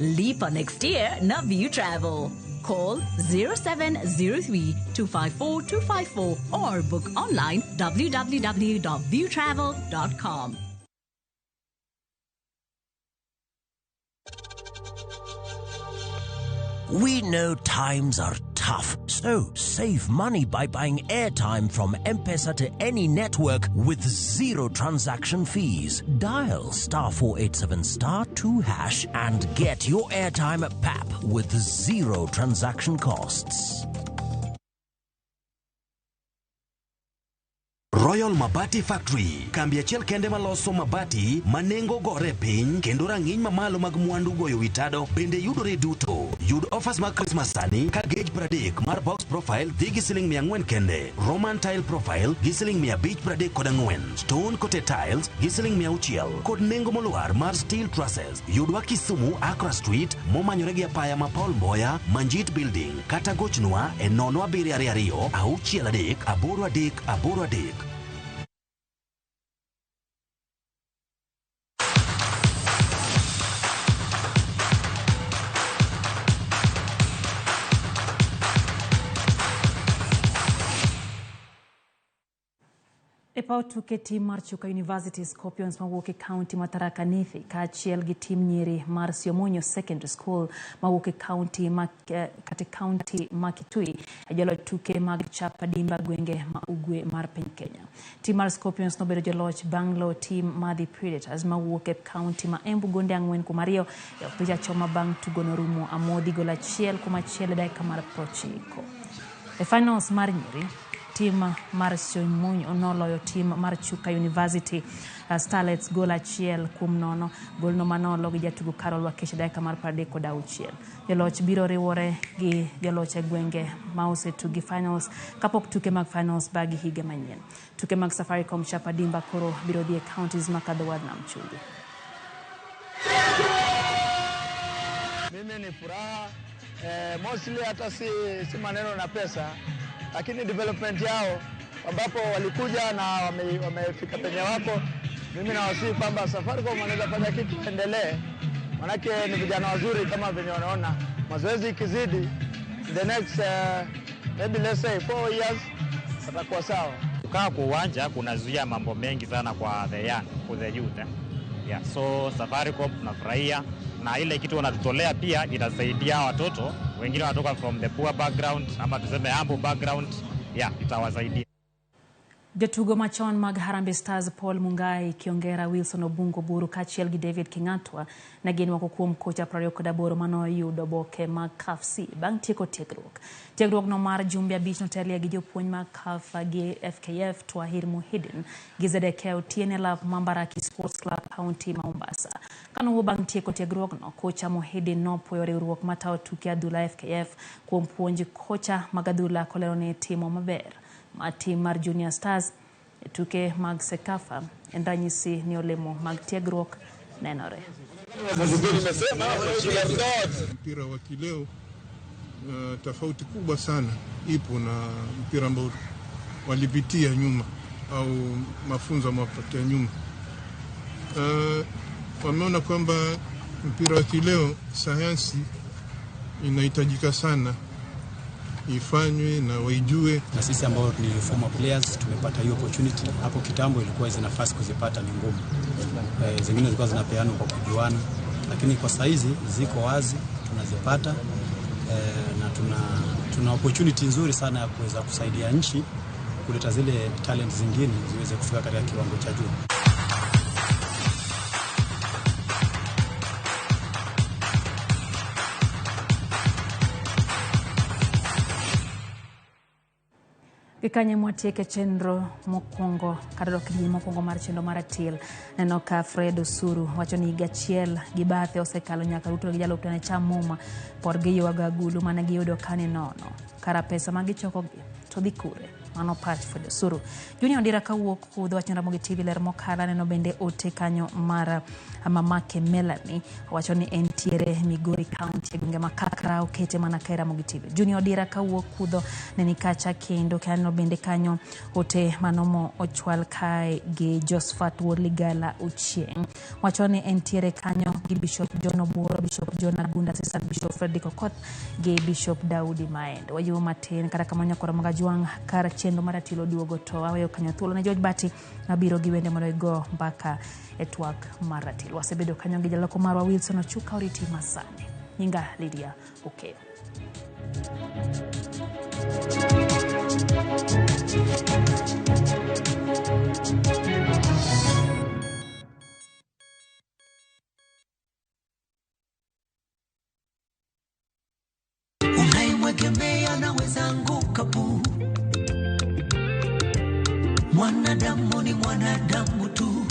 S12: leap on next year, na View Travel. Call 0703 254 254 or book online www.viewtravel.com.
S13: We know times are tough, so save money by buying airtime from M-Pesa to any network with zero transaction fees. Dial *487 *2# and get your airtime at PAP with zero transaction costs.
S5: Royal Mabati Factory, kambi achiel kende maloso mabati ma nengo gore piny kendo rang'iny mamalo mag mwandu goyo witado bende yudore duto. Yud offers mag Christmas sani ka gauge 30 mar box profile dhi gi siling 400 kende, Roman tile profile gi siling 534, stone coated tiles gi siling 600 kod nengo molwar mar steel trusses. Yudwa Kisumu, Accra Street, momanyore gi apaya ma Paul Mboya, Manjit Building, kata gochnwa e 0722 63 83 83.
S1: E paw tuke tim mar Chuka University Scorpions mawuok e kaunti ma Tharaka Nithi kaachiel gi tim nyiri mar Siomonyo Secondary School mawuok e kaunti ma kata kaunti ma Kitui e joloch tuke mag chapa dimba gwenge ma ugwe mar piny Kenya. Tim mar Scorpions nobedo joloch bang' loyo tim mar The Predators mawuok e kaunti ma Embu gonde 4-2 e opich achoma bang' tugo norumo amodhi gol 1-1 e dakika mar 90. E finals mar nyiri, tim mar Siomonyo noloyo tim mar Chuka University Starlets gol 1-0. Golno manolo gi jatugo Carol Wakesha dakika mar 36. Joloch biro riwore gi joloch e gwenge ma osetugi finals kapok tuke mag finals bagi higa manyien. Tuke mag Safaricom Chapa Dimba koro biro dhi e counties makadho wadh Nam Chumbi.
S14: Mimi ni furaha
S4: Mostly hata si maneno na pesa, lakini development yao ambapo walikuja na wamefika penye wako. Mimi nawasihi kwamba Safaricom wanaweza fanya kitu endelee, manake ni vijana wazuri kama venye wanaona. Mazoezi ikizidi, the next maybe let's say 4 years watakuwa sawa.
S14: Kukaa kwa uwanja kunazuia mambo mengi sana kwa the young, for the youth. Yeah, so Safaricom tunafurahia na ile kitu wanatutolea pia itasaidia watoto wengine wanatoka from the poor background ama tuseme humble background. Yeah, itawasaidia.
S1: Jotugo machon mag Harambee Stars Paul Mungai Kiongera, Wilson Obungo Buru kaachiel gi David King'atwa ne gin moko kuom kocha 28 manoyudo oboke mag CAF C bang' tieko tiegruok. Tiegruokno mar jumbe 5 notelie gi jopuonj mag CAF gi FKF Twahir Muhidin gi Zedekia Otieno Love Mambaraki Sports Club County ma Mombasa. Kanowuo bang' tieko tiegruokno, kocha Muhidin nopuoyo riwruok matayo tuke adhula FKF kuom puonj kocha mag adhula kolero ni timo maber ma tim mar Junior Stars e tuke mag CECAFA en ranyisi ni olemo mag tiegruok nenore.
S15: Mpira wa kileo tofauti kubwa sana ipo na mpira ambao walipitia nyuma au mafunzo wamepatia nyuma. Wameona kwamba mpira wa kileo sayansi inahitajika sana ifanywe na waijue.
S16: Na sisi ambao ni former players tumepata hiyo opportunity. Hapo kitambo ilikuwa hizi nafasi kuzipata ni ngumu. Zingine zilikuwa zinapeanwa kwa kujuana, lakini kwa saizi ziko wazi, tunazipata na tuna opportunity nzuri sana ya kuweza kusaidia nchi kuleta zile talent zingine ziweze kufika katika kiwango cha juu.
S1: Gikanye mwatieke chenro mokwongo kata dok gi mokwongo mar chenro mar Atil. Neno ka Fred Osuru wacho ni higa achiel gi bathe osekalo nyaka Ruto gi jalupne cham muma pod giywago agulu mane giyudo kani nono. Kara pesa ma gichokogi to dhi kure? Mano pach Fred Osuru. Junior Ondira kawuok kudho wacho Ramogi TV ler mokalo. Neno bende ote kanyo mar mamake Melanie wacho ni entiere Migori County e gwenge ma Kakra okete mana ka Ramogi TV. Junior Odira kawuok kudho neni kacha kendo kanyo bende kanyo ote manomo ochwal kae gi Josephat Wuod-Ligala Ochieng wacho ni entiere kanyo gi Bishop John Obuoro, Bishop John Agunda, Assistant Bishop Fredrick Okoth gi Bishop Daudi Maendo. Wayuo matin kata kamano koro Magajwang' kar chenro mar Atilo duogo to aweyo kanyo thuolo ne George Bati mabiro gi wende mondo igo mbaka e twak mar Atilo. Wasebedo kanyo gi jaloko marwa Wilson Ochuka oriti masani. Nyinga Lydia Okeyo.
S17: Unayemwegemea anaweza anguka pu. Mwanadamu ni mwanadamu tu.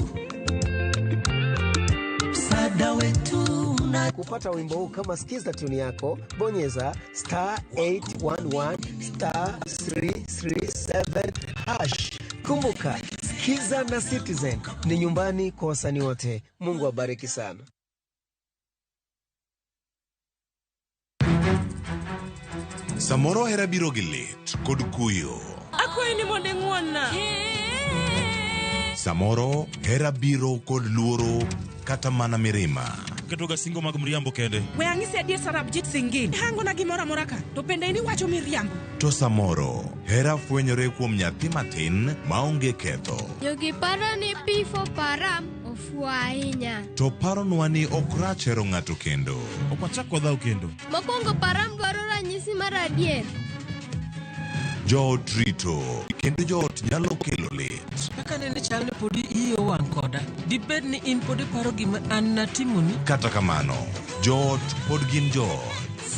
S17: Msaada wetu na
S2: kupata wimbo huu kama sikiza tune yako, bonyeza star 811 star 337 hash. Kumbuka, Sikiza na Citizen ni nyumbani kwa wasanii wote. Mungu awabariki sana.
S18: Samoro hera biro gi lit kod kuyo.
S26: Akwayi ni mondo ing'won-na.
S18: Samoro hera biro kod luoro kata mana mirima.
S19: Ketoga singo mag mriambo kende.
S26: We ang'isi adier Sarabjit Singh. Hangona gimoro amora ka, to bende in iwacho miriambo.
S18: To samoro hera fwenyore kuom nyathi matin maonge ketho.
S20: Jogi paro ni P4 Param ofuwo ahinya.
S18: To paronwa ni ok rach hero ng'ato kendo.
S19: Ok wachak wadhaw kendo.
S20: Mokwongo Param dwaro ranyisi mar adier.
S18: Joot rito kendo joot nyalo kelo lit.
S21: Kaka nene chal ni podi iyi owang' koda, dibed ni in pod iparo gima an natimoni?
S18: Kata kamano, joot pod gin joot.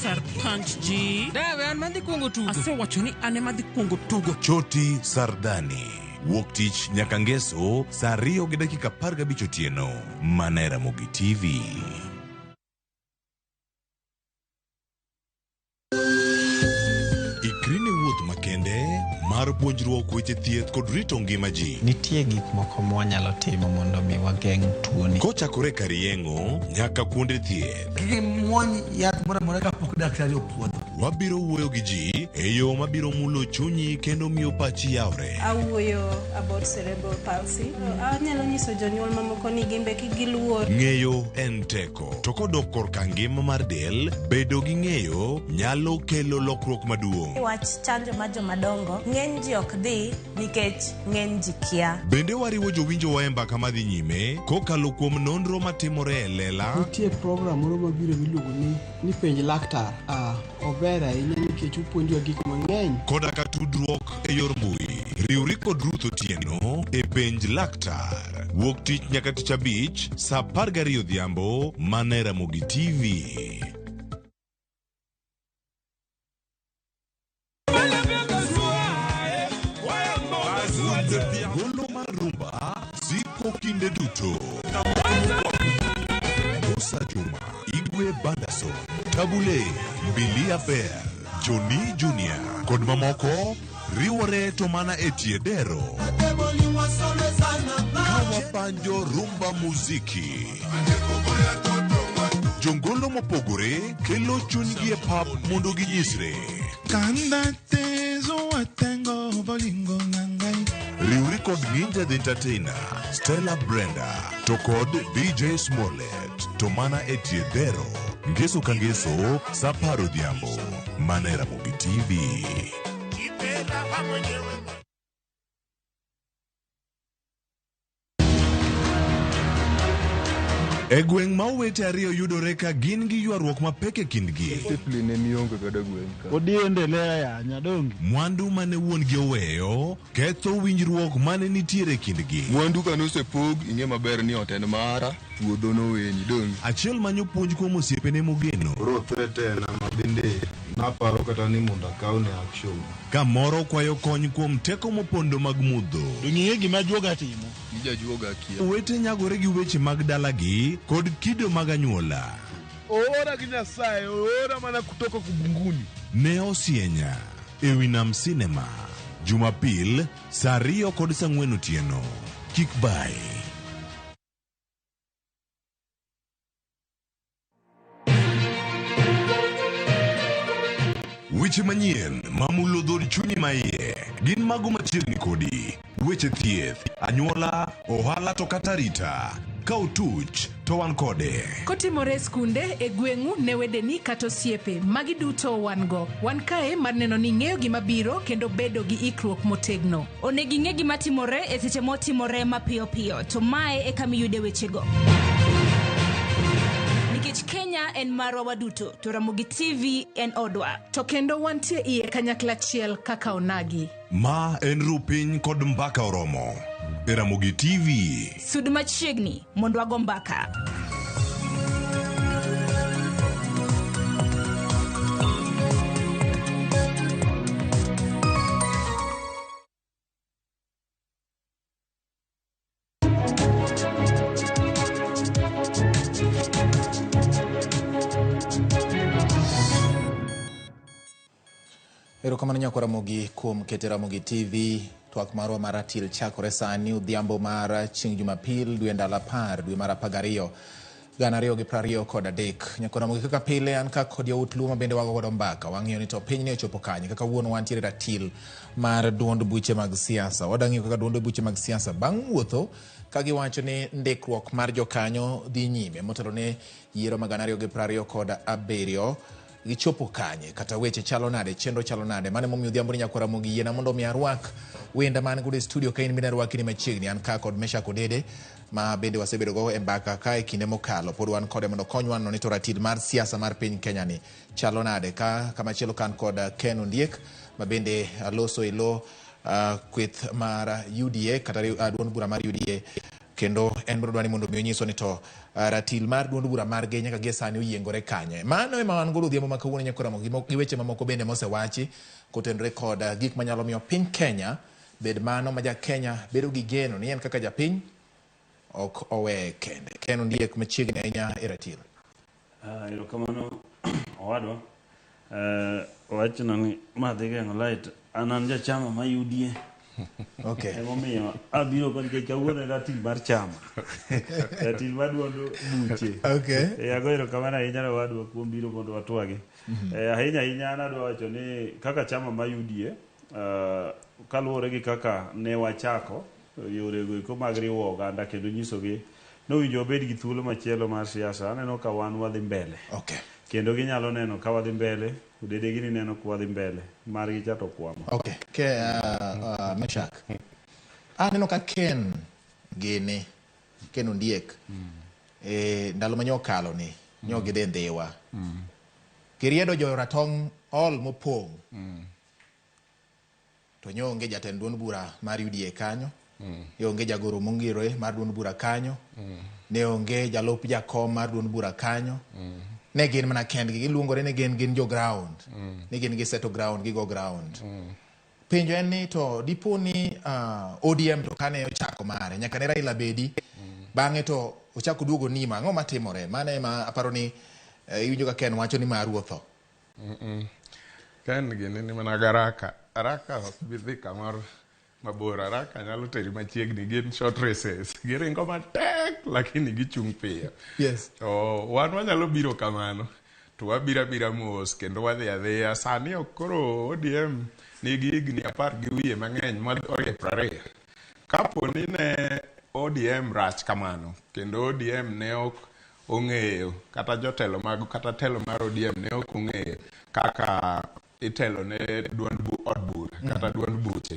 S21: Sarpanch ji. Dawe an madhi kuongo tugo. Asewacho ni an ema adhi kuongo tugo.
S18: Choti Sardani. Wuok tich nyaka ngeso saa 2:15 otieno. Mana e Ramogi TV. Ikri ne wuoth makende ma mar puonjruok weche thieth kod rito ngima ji.
S3: Nitie gik moko mwanyalo timo mondo mi wageng' tuoni.
S18: Kochakore kar yeng'o nyaka kuonde thieth.
S7: Kik imuony yath moro amora kapok daktari opuodho.
S18: Wabiro wuoyo gi ji e yo mabiro mulo chunyi kendo miyo pachi yawre.
S8: Awuoyo about cerebral palsy. Anyalo nyiso jonyuol mamoko ni gin be kik giluor.
S18: Ng'eyo en teko. To kodok korka ngima mar del, bedo gi ng'eyo nyalo kelo lokruok maduong'.
S9: Wach chanjo mar jomadongo, ng'eny ji ok dhi nikech ng'eny ji kia.
S18: Bende wariwo jowinjowa e mbaka madhi nyime kokalo kuom nonro matimore e lela.
S22: Nitie program moro mabiro miluongo ni penj laktar. Ober ahinya nikech opuonjowa gik mang'eny.
S18: Koda ka tudruok e yor mbui. Riwri kod Ruth Otieno e penj laktar. Wuok tich nyaka tich abich saa 12 odhiambo mana e Ramogi TV. Golo mar rumba siko kinde duto. Musa Juma, Igwe Bandason, Tabule, Mbilia Bell, Johnny Junior kod mamoko riwore to mana e tie dero. Kawapanjo rumba muziki. Jongolo mopogore kelo chunygi e pap mondo ginyisre. Riwri kod Nginja the Entertainer, Stella Brenda, to kod DJ Smollett, to mana e tie dero. Ngeso ka ngeso, saa 10 odhiambo, mana e Ramogi TV. E gweng' ma owete ariyo yudore ka gin gi ywaruok mapek e kindgi.
S23: Discipline emionge godo e gweng' ka.
S24: Odiendelea ya nyadongi.
S18: Mwandu mane wuon-gi oweyo ketho winjruok mane nitiere e kindgi.
S23: Mwandu ka nosepog ing'e maber ni ot en mara, puodho noweni donge.
S18: Achiel manyo puonj kuom osiepene mogeno.
S27: Koro threat en ama bende naparo kata ni mondo akawne action.
S18: Ka moro kwayo kony kuom teko mopondo mag mudho.
S24: Dong'e gima juoga timo.
S23: Gijajuoga kia.
S18: Owete nyagore gi weche mag dalagi kod kido mag anyuola.
S29: Oora gi Nyasaye, oora mana kutoka kubunguni.
S18: Ne osienya e wi Nam Cinema, Jumapil saa 2 kod saa 4 otieno. Kik bayi. Weche manyien mamulo dhood chunyi maiye gin mago machiegni kodi. Weche thieth, anyuola, ohala to kata arita. Ka otuch to wan kode.
S30: Kotimore e skunde, e gweng'u, ne wedeni kata osiepe, magi duto wan go. Wan kae mar neno ni ing'eyo gima biro kendo bedo gi ikruok motegno.
S31: Onego ing'e gima timore e seche motimore mapiyo piyo, to mae e kama iyude wechego. Nikech Kenya en marwa waduto, to Ramogi TV en odwa.
S30: To kendo wantie iye kanyakla achiel kaka onagi.
S18: Ma en Rupiny kod Mbaka Oromo e Ramogi TV.
S31: Sud machiegni mondo wago mbaka.
S28: Erokamano nyako Ramogi kuom kete Ramogi TV. Twak marwa mar ratil chakore sani odhiambo mar chieng' Jumapil dwe ndalo 10 dwe mar 12 2023. Nyako Ramogi kaka pile an ka kod yawuot Luo ma bende wago godo mbaka. Wang'iyo ni to piny ni ochopo kanye. Kaka wuon wantiere ratil mar duond buche mag siasa. Wadang'iyo kaka duond buche mag siasa bang' wuotho ka giwacho ni ndikruok mar jokanyo dhi nyime motelo ne yiero mag 2027. Gichopo kanye kata weche chalo nade, chenro chalo nade. Mano emomiyo odhiambo ni nyako Ramogi yiena mondo mi arwak wenda man godo e studio ka in bende arwaki ni machiegni. An ka kod Meshack Odede ma bende wasebedo go e mbaka ka e kinde mokalo. Pod wan kode mondo okonywa nono ni to ratil mar siasa mar piny Kenya ni chalo nade. Ka kamachielo kan kod Ken Ondiek ma bende loso e lo kweth mar UDA kata duond bura mar UDA. Kendo en biro dwani mondo mi onyiswa ni to ratil mar duond bura margi nyaka gie sani oyiengore kanye. Mano ema wan godo odhiambo ma kawuono nyako Ramogi gi weche mamoko bende mosewachi kotenore kod gik manyalo miyo piny Kenya bed mano ma ja Kenya bedo gi geno ni en kaka japiny ok owe kende. Ken Ondiek machiegni ahinya e ratil.
S32: Erokamano owadwa.
S4: Wachno ni ma dhi geng'o light an an jachama ma UDA.
S5: Okay.
S4: Emomiyo abiro kod nikech kawuono en ratil mar chama. Ratil mar duond buche.
S5: Okay.
S4: Ago erokamano ahinya ne owadwa kuom biro mondo watwagi. Ahinya ahinya an adwa wacho ni kaka chama ma UDA kaluwore gi kaka ne wachako yorego eko mag riwo oganda kendo nyisogi nowinjo wabed gi thuolo machielo mar siasa aneno ka wan wadhi mbele.
S5: Okay.
S4: Kendo ginyalo neno ka wadhi mbele, odede gini neno ka wadhi mbele, margi cha to kwamo.
S5: Okay. Ke, Meshak. Aneno ka Ken gini, Ken Ondiek, ndalo ma nyokalo ni, nyo gidhi Ndhiwa. Kiriedo jo ratong' all mopong'. To nyo onge jatend duond bura mar UDA kanyo. Ne onge jagoro mongirore mar duond bura kanyo. Ne onge jalup jakom mar duond bura kanyo. Ne gin mana kendgi, giluongore ni gin jo ground. Ni gin giseto ground, gigo ground. Penjo en ni to dipo ni ODM to kane ochako mare, nyaka ne Raila bedi, bang'e to ochako duogo nima, ang'o matimore? Mano ema aparo ni iwinjo ka Ken wacho ni maru otho.
S6: Ken gini ni mana garaka. Haraka ok bi dhi kamoro mabor. Haraka nyalo teri machiegni, gin short races. Giringo matek lakini gichung' piyo.
S5: Yes.
S6: To wan wanyalo biro kamano. To wabiro abira mos kendo wadhi adhiya. Sani ok koro ODM nigi higni 10 gi wiye mang'eny ma orie 20. Kapo ni ne ODM rach kamano kendo ODM ne ok ong'eyo kata jotelo mag kata telo mar ODM ne ok ong'eyo kaka itelo ne duond od bura kata duond buche.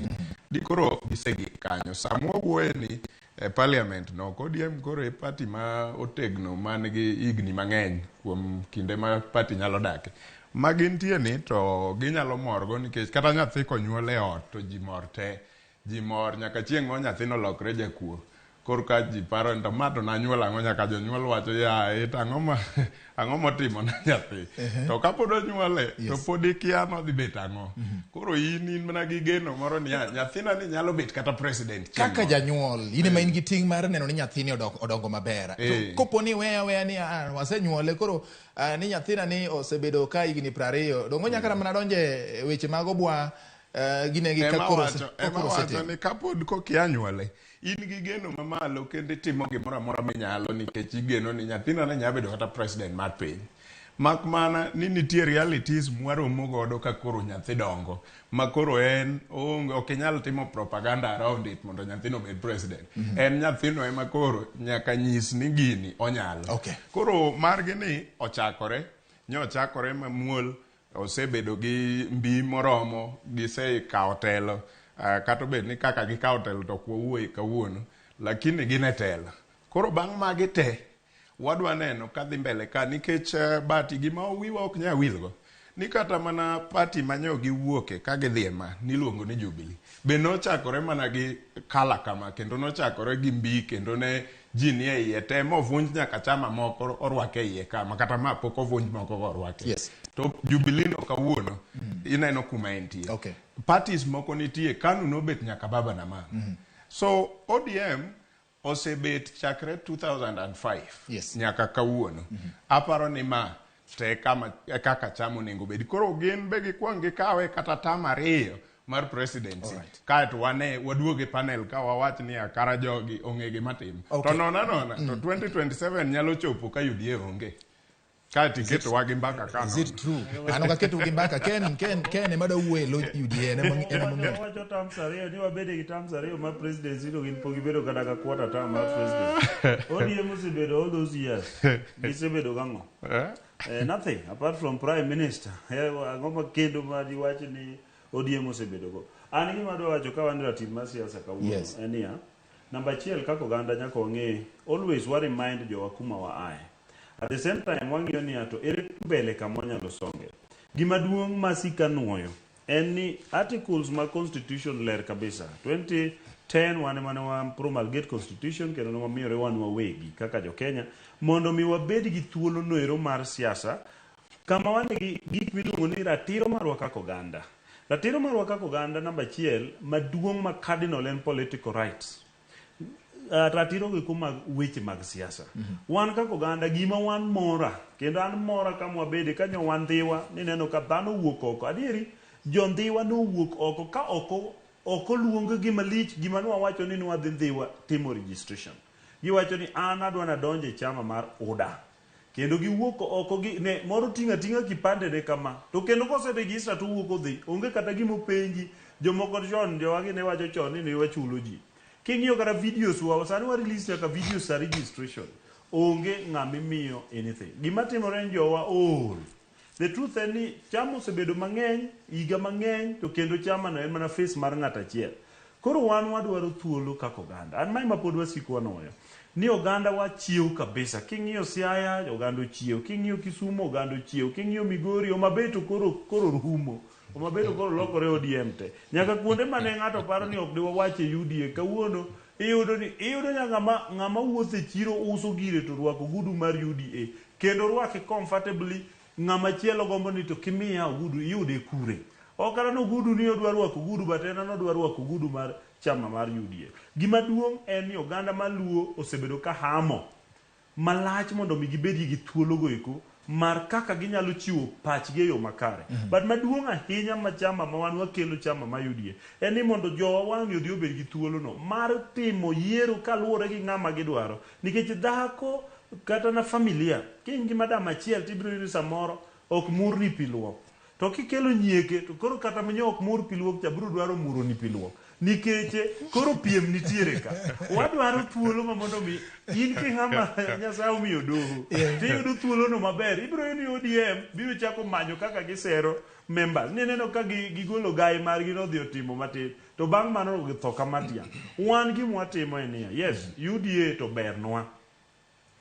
S6: Dikoro ok gisegik kanyo. Sama wawuoye ni e parliament no ODM koro e party ma otegno man gi higni mang'eny kuom kinde ma party nyalo dake. Ma gintie ni to ginyalo morgo nikech kata nyathi konyuol e ot to ji mor te. Ji mor nyaka chieng' moro nyathino lokre jakuo. Koro ka ji paro ni to ma to nanyuolo ang'o nyaka jonyuol wacho yaye to ang'o motimo ne nyathi. To kapod onyuole to pod ikia nodhi bet ang'o. Koro in mana gi geno moro niya nyathina ni nyalo bet kata president chieng'
S5: Kaka
S6: moro.
S5: janyuol, in ema in gi ting' mar neno ni nyathini odongo maber. To kopo ni weya weya ni wasenyuole koro ni nyathina ni osebedo ka higni 20, dongo nyaka mana donje weche mag obwa ginegi ka koro
S6: Ema wacho ni kapod kokia nyuole in gi geno mamalo kendo itimo gimoro amora minyalo nikech igeno ni nyathina ne nyalo bedo kata president mar piny. Mak mana ni nitie realities mwaromo godo ka koro nyathi dongo ma koro en onge ok inyal timo propaganda around it mondo nyathino obed president. En nyathino ema koro nyaka nyis ni gini onyalo.
S5: Okay.
S6: Koro margi ni ochakore, nyo ochakore mamuol osebedo gi mbi moromo, gisekawo telo, kata obed ni kaka gikawo telo to ok wawuoye kawuono, lakini gin e telo. Koro bang' magi te, wadwa neno kadhi mbele ka nikech bati gima wiwa ok nyal wilgo ni kata mana party manyo giwuoke ka gidhi e ma niluongo ni Jubilee be nochakore mana gi kala kama kendo nochakore gi mbi kendo ne ji nie iye te movunj nyaka chama moko orwake e iye kama kata ma pok ovunj moko go orwake.
S5: Yes.
S6: To Jubilee no kawuono ineno kuma entie.
S5: Okay.
S6: Parties moko nitie KANU nobet nyaka baba na mama. So ODM osebet chakre 2005
S5: yes.
S6: nyaka kawuono. Aparo ni ma te kama kaka chama onego bed. Koro gin be gikwong gikawe kata tam 2 mar presidency. Kaeto wane waduoge panel ka wawach ni kara jogi ong'e gima timo.
S5: Okay.
S6: To nona nona to 2027 nyalo chopo ka UDA onge. Kaeto iketowa gi mbaka ka.
S5: Is it true? Ano ka keto gi mbaka Ken ema dwa wuoye lo UDA ema ong'eyo.
S4: Wacho terms 2 ni wabede gi terms 2 mar presidency to gin pok gibedo kata ka quarter term mar president. ODM osebedo all those years. Gisebedo gang'o? Nothing apart from prime minister. Ang'o ma kendo ma diwach ni ODM osebedo go. An gima adwa wacho ka wan e ratil mar siasa kawuono en niya, namba 1 kaka oganda nyaka wang'e always wa remind jowa kuma wa aye. At the same time wang'iyo niya to ere mbele kama wanyalo songe. Gima duong' ma sika nuoyo en ni articles mag constitution ler kabisa. 2010 wan ema ne wa promulgate constitution kendo ne wamiyore wan wawegi kaka jo Kenya mondo mi wabed gi thuolo noero mar siasa kama wan gi gik miluongo ni ratiro marwa kaka oganda. Ratiro marwa kaka oganda namba 1 maduong' ma cardinal en political rights. Ratiro go mag weche mag siasa. Wan kaka oganda gima wan mora kendo an mora kama wabede kanyo wan Ndhiwa nineno ka dhano owuok oko. Adieri jo Ndhiwa nowuok oko ka oko ok oluong gi malich gima nwawacho ni nwadhi Ndhiwa timo registration. Giwacho ni an adwa nadonjo e chama mar UDA. Kendo giwuok oko gi ne moro ting'a ting'a kipande ne kama. To kendo kose register to owuok odhi. Onge kata gima openji. Jomoko chon jowagi ne wacho chon ni ne wachulo ji. King'iyo kata videos wa sani wa release nyaka videos sa registration. Onge ng'ama imiyo anything. Gima timore en jowa ool. The truth en ni chama osebedo mang'eny, higa mang'eny, to kendo chama no en mana face mar ng'ato achiel. Koro wan wadwaro thuolo kaka oganda. An mae ma pod wasiko wanuoyo. Ni oganda wa chiew kabisa. King'iyo Siaya, oganda ochiew. King'iyo Kisumu, oganda ochiew. King'iyo Migori, Homa Bay to koro, koro rumo. Homa Bay to koro lokore ODM te. Nyaka kuonde mane ng'ato paro ni ok diwawach e UDA, kawuono iyudo ni iyudo nyaka ng'ama, ng'ama wuotho e chiro uso gire to orwako ogudu mar UDA. Kendo orwake comfortably, ng'ama chielo gombo ni to kimiya ogudu iyude kure. Ok kata ni ogudu ni odwa rwako ogudu but en odwa rwako ogudu mar chama mar UDA. Gima duong' en ni oganda mar Luo osebedo ka hamo malach mondo mi gibed gi thuolo go eko mar kaka ginyalo chiwo pachgi e yo makare. But maduong' ahinya ma chama ma wan wakelo chama ma UDA en ni mondo jowa wang'ni odhi obed gi thuolo no mar timo yiero kaluwore gi ng'ama gidwaro. Nikech dhako kata na familia, ka in gi madam achiel tibiro yudo samoro ok murni pi luok. To kikelo nyieke to koro kata minyo ok mur pi luok cha biro dwaro muroni pi luok. Nikech koro piem nitiere ka. Wadwaro thuolo ma mondo mi in king'ama Nyasaye omiyo doho tiyudo thuolo no maber. Ibiro yudo ni ODM biro chako manyo kaka gisero members. Nineno ka gigolo gai margi nodhi otimo matin. To bang' mano githo ka matiang'. Wan gima watimo en niya, yes, UDA to bernwa.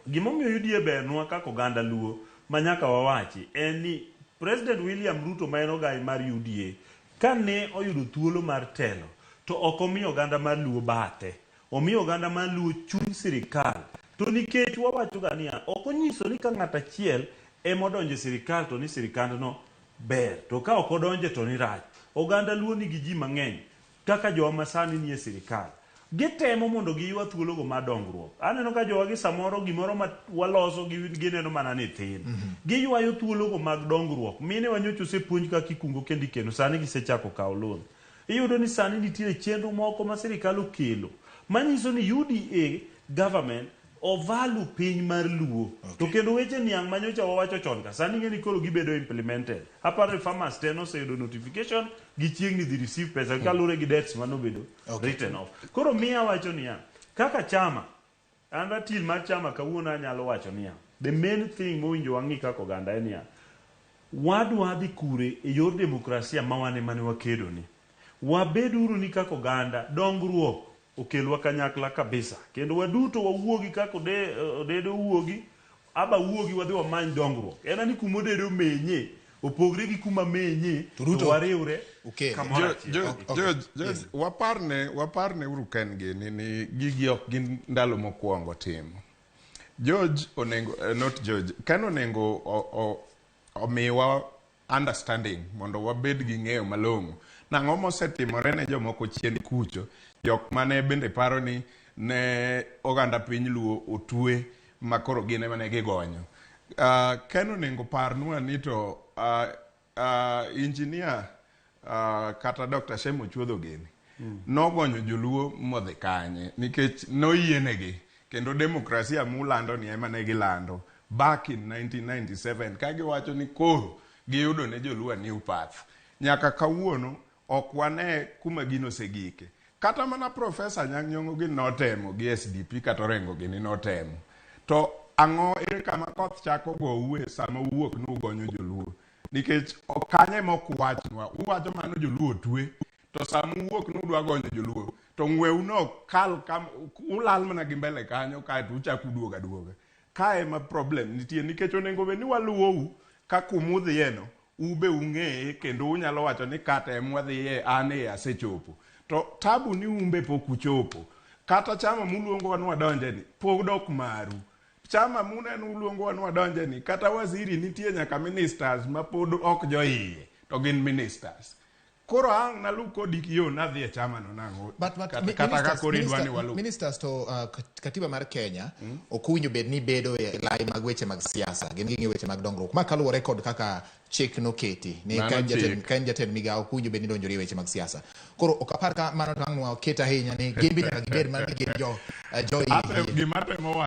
S4: Gimomiyo UDA bernwa kaka oganda Luo ma nyaka wawachi en ni President William Ruto ma en ogai mar UDA kane oyudo thuolo mar telo to ok omiyo oganda mar Luo bathe. Omiyo oganda mar Luo chuny sirikal. To nikech wawacho ga niya, ok onyiso ni ka ng'ato achiel ema odonjo e sirikal to ni sirikandno ber. To ka ok odonje to ni rach. Oganda Luo nigi ji mang'eny kaka jowa masani nie sirikal. Gitemo mondo giywa thuologo mar dongruok. Aneno ka jowa gi samoro gimoro ma waloso gineno mana ni thin. Giywayo thuologo mag dongruok. Mine wa nyocha osepuonj kaka ikungo kendo ikeno. Sani gisechako kawo loan. Iyudo ni sani nitiere chenro moko ma sirikal okelo manyiso ni UDA government ovalu piny mar Luo. To kendo weche niang' manyocha wawacho chon ka sani ing'e ni koro gibedo implemented. Aparo ni farmers te noseyudo notification gichiegni dhi receive pesa kaluwore gi debts manobedo written off. Koro miya wacho niya, kaka chama, an ratil mar chama kawuono anyalo wacho niya, the main thing mowinjo wang'i kaka oganda en niya, wadwa dhi kure e yor demokrasia ma wan ema ne wakedo ni. Wabeduru ni kaka oganda dongruok okelwa kanyakla kabisa. Kendo waduto wawuogi kaka Odedo owuogi, aba wuogi wadhi wamany dongruok. En ani kuma Odedo omenye, opogre gi kuma menye, to wariwre kamoro achiel.
S6: George, waparne uru Ken gini ni gigi ok gin ndalo mokwongo timo. George onengo, not George, Ken onengo omiwa understanding mondo wabed gi ng'eyo malong'o. Nang'o mosetimore ne jomoko chien kucho, jok mane bende paro ni ne oganda piny Luo otwe ma koro gin ema ne gigonyo. Ken onengo parnwa ni to engineer kata Dr. Shem Ochuodho gini nogonyo joluo modhi kanye nikech noyienegi kendo demokrasia mulando ni ema ne gilando back in 1997 ka giwacho ni koro giyudo ne joluo a new path. Nyaka kawuono ok wane kuma gino osegike. Kata mana Professor Anyang' Nyong'o gi notemo gi SDP kata Orengo gini notemo. To ang'o ere kama koth chako goue sama uwuok ni ugonyo joluo? Nikech kanye ema ok uwachnwa, uwacho mano joluo otwe. To sama uwuok ni udwa gonyo joluo, to ng'weu no kal kam, ulal mana gi mbele kanyo kaeto uchako uduogo aduoga. Kae ema problem nitie nikech onego bed ni waluwou ka kumudhiye no, ube ung'eye kendo unyalo wacho ni kata em wadhiye an e asechopo. To tabu ni umbe pok uchopo. Kata chama muluongowa ni wadonje ni pod ok maru. Chama muneno uluongowa ni wadonje ni kata waziri nitie nyaka ministers ma pod ok joiye to gin ministers. Koro ang' naluw kodi yo nadhi e chama no nang'o? Kata ka koro idwa ni waluw.
S5: Ministers to katiba mar Kenya ok owinjo bed ni bedo e lai mag weche mag siasa, gin ging'iyo weche mag dongruok. Ma kaluwore kod kaka chik noketi ni
S6: Mano
S5: ka en jatend,
S6: chik.
S5: ka en jatend migawo ok owinjo bed ni donjore e weche mag siasa. Koro ok apar ka mano to ang' nwa ket ahinya ni gin be nyaka gibed mana ni gin jo
S6: Gima atemo